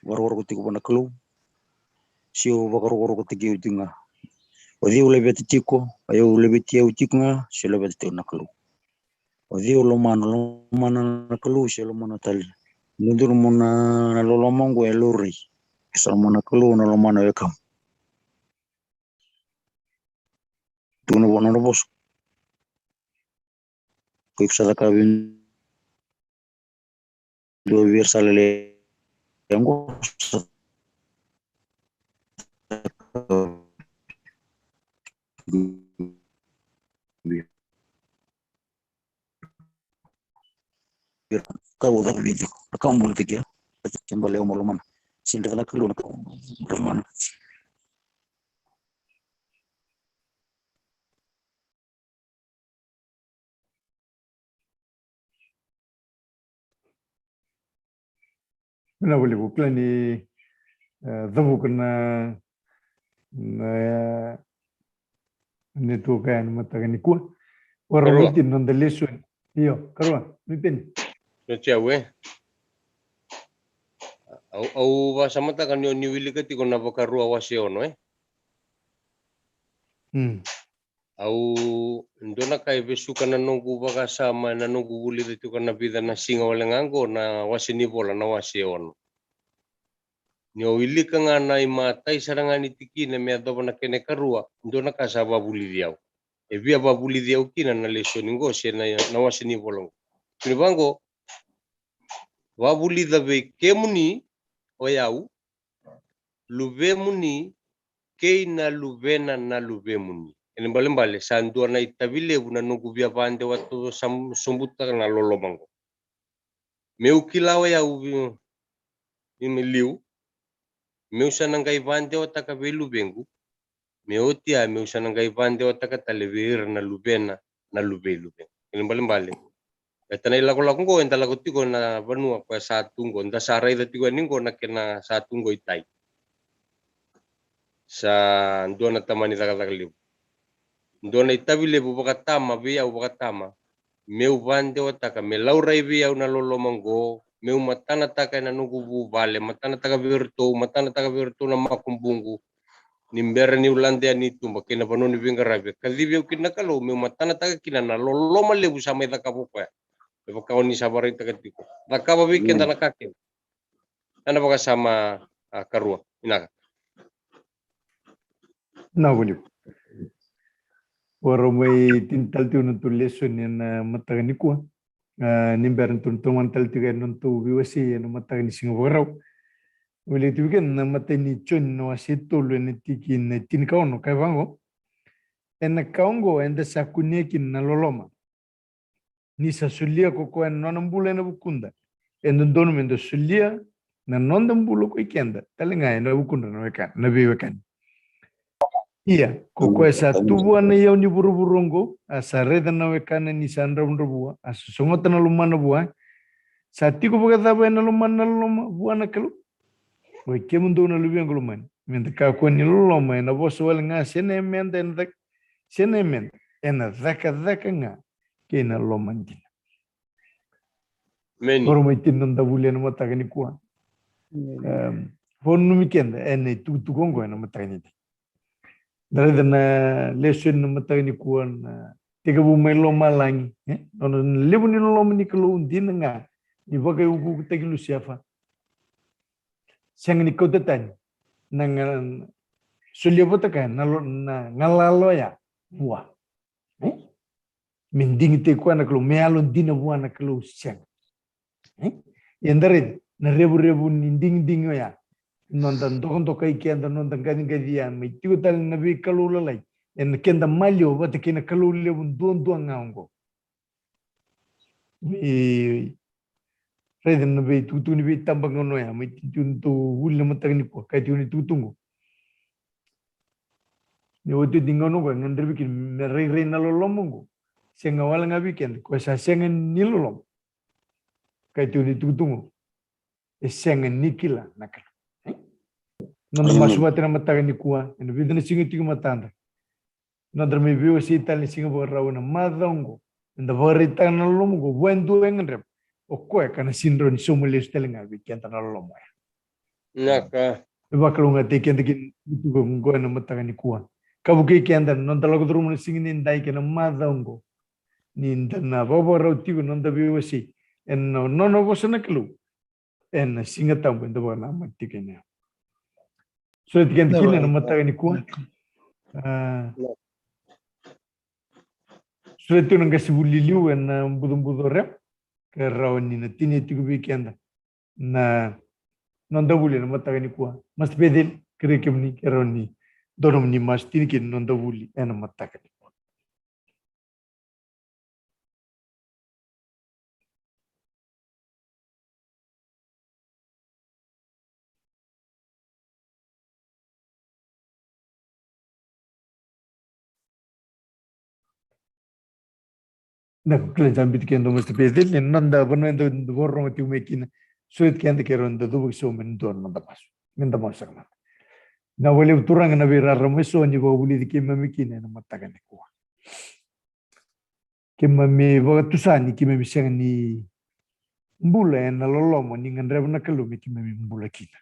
Vakarokoroko tiko vua na Kalou. Se o vakarokorokotaki au tiko ga. O cei o laveta tiko, o au laveti au tiko ga, se o laveta tiko na Kalou. O cei o lomana, lomana na Kalou, se lomana tale. Dodonu mo na, na loloma qo e laurai. Sa lomana na Kalou, na lomana wekamu. Tukuna vua na nodra vosa. Ko iko sa cakava e dua vei ira sa lele qo sa Ka au caka vei tiko, na ka au bula tiko ya. Ke bale au mo lomana. Sega ni dua na Kalou na ka au lomana. Na valevu kila ni, e, cavuka na, na, e, network ena mataka nikua. Vakarau tiko na noda lesoni. Io, karua, mi peni. Soti au, e. Au, au vakasamataka ni o ni wilika tiko na Vakarua wase ono, e. Mm. Au, dua na ka e vesuka na noqu vakasama, na noqu vulica tiko na vica na siga wale ga qo na wase ni vola, na wase ono. Ni o wilika ga na imatai sara ga ni tikina me yacova na kena ikarua, dua na ka sa vavulici au. E via vavulici au kina na lesoni qo se na, na wase ni vola qo. Tukuni vaqo, vavulica vei kemuni o yau, luvemuni kei na luvena na luvemuni. Kena ibalebale sa dua na itavi levu na noqu via vadewa tu sa sobutaka na loloma qo. Meu kila o yau vi-, i liu, meu sa na qai vadewataka vei luvequ, me oti ya meu sa na qai vadewataka tale vei ira na luvena na luvei luvequ. Kena ibalebale, e ta na ilakolako qo eda lako tiko na vanua koya sa tu qo, da sa raica tiko yani qo na kena sa tu qo i tai. Sa dua na tamani cakacaka levu, dua na itavi levu vakatama vei au, vakatama, meu vadewataka, me laurai vei au na loloma qo, meu matanataka ena noqu vuvale, matanataka vei iratou, matanataka vei iratou na makubuqu, ni bera niu lade yani i tuba kei na vanua ni veiqaravi, e kacivi au kina na Kalou meu matanataka kina na loloma levu sa mai cakava o koya. E vaka o ni sa vakaraitaka tiko, cakava vei keda na ka kece. Ena vakasama, a, karua. Vinaka. Na vuli. Vakarau mai tini tale tiko na nodatou lesoni ena mataka nikua. A, ni bera nodatou tomana tale tiko ena nodatou veiwasei ena mataka ni siga Vakarau. Wilika tiko kina na imatai ni Joni na wase tolu ena tikina e tinikaono, kaya vaqo: Ena ka oqo eda sa kunea kina na loloma, ni sa solia ko koya na nona bula ena vukuda. E dodonu meda solia na noda bula ko i keda tale ga ena vukudra na weka-, na veiwekani. Ia ko koya sa tu vua na iyau ni vuravura oqo, a sa raica na wekana ni sa dravudravua, a sa sogota na lomana vua, sa tiko vakacava ena lomana na loloma vua na Kalou? Oi kemudou na luvequ lomani, meda kakua ni loloma ena vosa wale ga, se na yameda ena caka, se na yameda ena cakacaka ga, kei na loma dina. Amen. Vakarau mai tini na noda vuli ena mataka nikua. Amen. Em, vakananumi keda ena itukutuku oqo ena mataka ni. Da raica na lesoni na mataka nikua na tekivu mai lomalagi, e? Nona levu ni loloma ni Kalou dina ga ni vakaiukuukutaki Lusefa. Sega ni kauta tani na ga-, solia vata kaya na lo-, na galala oya vua. E? Me digitaki koya na Kalou, me yalodina vua na Kalou, sega. E? Ia da raica na revurevu ni digidigi oya, noda dokadokai keda, noda qaciqacia, mai tiko tale na veikalou lalai ena keda maliwa vata kei na Kalou levu duadua ga oqo. Mai raica na veitukutuku ni veitabagauna oya mai tini tiko nodatou vuli na mataka nikua, kaya tiko na itukutuku oqo. Ni otioti ni gauna oqo e gadrevi kina me rairai na loloma oqo. Sega wale ga vei keda, koya sa sega ni loloma, kaya tiko na itukutuku oqo, e sega ni kila na Kalou. E? Noda masu vata ena mataka nikua, ena vica na siga tiko e matada. Noda mai veiwasei tale ni siga Vakarau ena macawa oqo, eda vakaraitaka na loloma oqo vua e dua e gadreva, o koya ka na sega ni rawa ni sauma lesu tale ga vei keda na loloma oya. Vinaka. E vakalougatataki keda kina na itukutuku oqo ena mataka nikua, ka vukei keda na noda lako curuma na siga nidai kei na macawa oqo, ni da na vakavakarau tiko na noda veiwasei ena nona vosa na Kalou ena Siga Tabu eda vakanamata tiko kina. Sureti keda kina ena mataka nikua. A, sureti tiko na qasenivuli liu ena bucabuca o Rema, ka rawa ni na tinia tiko vei keda na noda vuli ena mataka nikua. Master Bethel, kerei kemuni ke rawa ni dua nomuni masu tini kina na noda vuli ena mataka nikua. Na kila ni sa biuti keda o Master Bethel, ena noda vanua eda vakarorogo tiko mai kina. Sureti keda ke rawa ni da cuva ki sauma ena dua na noda masu. Meda masu saka mada. Vinaka vakalevu Turaga na veirarama eso ni vakavulici keimami kina ena mataka nikua. Keimami vakatusa ni keimami sega ni bula ena loloma ni gadreva na Kalou me keimami bula kina.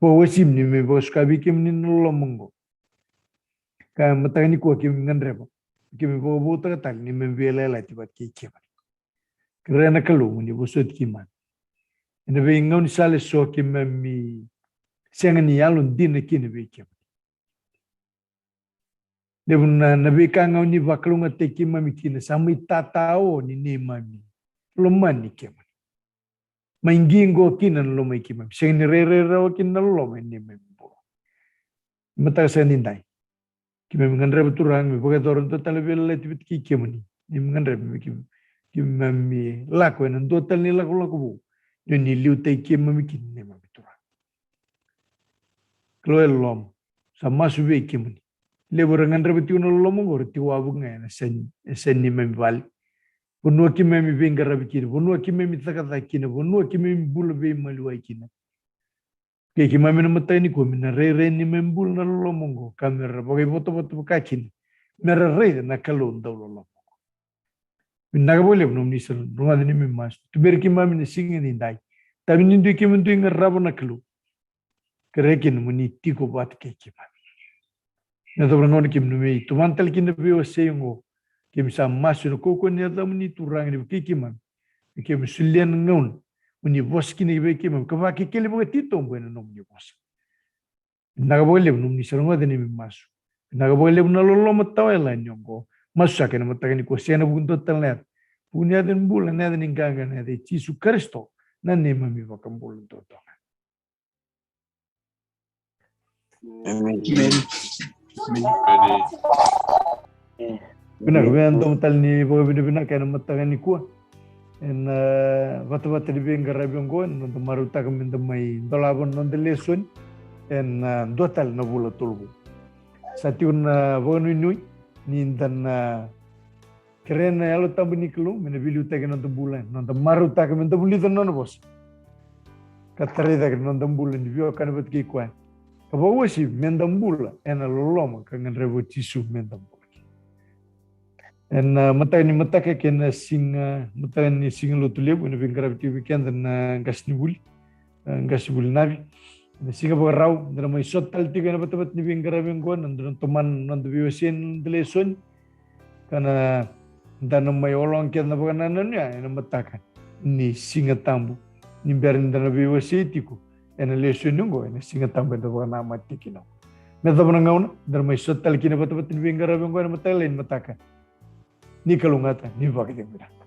Vakawasimi ni mai vakasuka vei kemuni na loloma oqo. Ka mataka nikua keimami gadreva, keimami vakavoutaka tale ni keimami veiyalayalati vata kei kemuni. Kerea na Kalou mo ni vosoti keimami ena veigaunisala eso keimami sega ni yalodina kina vei kemuni. Levu na, na veika ga o ni vakalougatataki keimami kina sa mai tatao ni neimami lomani kemuni. Mai qiqo kina na loma i keimami. Sega ni rairai rawa kina na loma i neimami bula. Mataka sa ni dai. Keimami gadreva Turaga me vakayacora dua tale na veiyalayalati vata kei kemuni. Neimami gadreva me keimami, keimami lako ena dua tale ni lakolako vou. Ni o ni liutaki keimami kina neimami Turaga. Kalou e loloma, sa masu vei kemuni. Levu era gadreva tiko na loloma oqo, era tiko wavoki ga ena seni, ena seni neimami vale. Vanua keimami veiqaravi kina, vanua keimami cakacaka kina, vanua keimami bula veimaliwai kina. Kei keimami na mataka nikua me na rairai neimami bula na loloma oqo, ka me ra vakaivotavota vaka kina, me ra raica na Kalou dau loloma oqo. Vinaka vakalevu nomuni sala, rogoca neimami masu. Tuberi keimami na siga ni dai. Tavi ni dui keimami dui qarava na Kalou. Kerea kina mo ni tiko vata kei keimami. Na cava na gauna keimami mai tomana tale kina na veiwasei oqo. Keimami sa masu ena kaukauwa ni yacamuni Turaga ni vukei keimami. Me keimami solia na gauna mo ni vosa kina vei keimami. Ka vakekeli vakatitobu ena nomuni vosa. Vinaka vakalevu nomuni sa rogoca neimami masu. Vinaka vakalevu na loloma tawayalani oqo. Masu saka ena mataka nikua, sega ena vuku ni dua tale na yaca. Vuku ni yaca ni bula, na yaca ni qaqa, na yaca i Jisu Karisito, na neimami iVakabula duadua ga. Emeni. Emeni. Emeni. Vinaka, vei au, domo tale ni vakavinavinaka ena mataka nikua. Ena, e, vatavata ni veiqaravi oqo, ena noda marautaka meda mai dolava na noda lesoni ena, e, dua tale na vula tolu vou. Sa tiko na vakanuinui ni da na, e, kerea na Yalo Tabu ni Kalou me na veiliutaki ena noda bula, ena noda marautaka meda vulica na nona vosa. Ka tarai cake na noda bula ni veiwekani vata kei koya. Ka vakauasivi meda bula ena loloma ka gadreva o Jisu meda bula. Ena, e, mataka ni mataka kei na siga, mataka ni Siga Lotulevu, ena veiqaravi tiko vei keda na qasenivuli, e, qasenivuli Navi. Ena siga Vakarau, da na mai sota tale tiko ena vatavata ni veiqaravi oqo, na noda tomana na noda veiwasei, na noda lesoni. Ka na, da na mai ologa kece na vakanananu ya ena mataka ni Siga Tabu, ni bera ni da na veiwasei tiko ena lesoni oqo ena Siga Tabu eda vakanamata tiko kina. Me yacova na gauna, da na mai sota tale kina vatavata ni veiqaravi oqo ena mataka lailai ni mataka. Ni kalougata, ni vakacegu vinaka.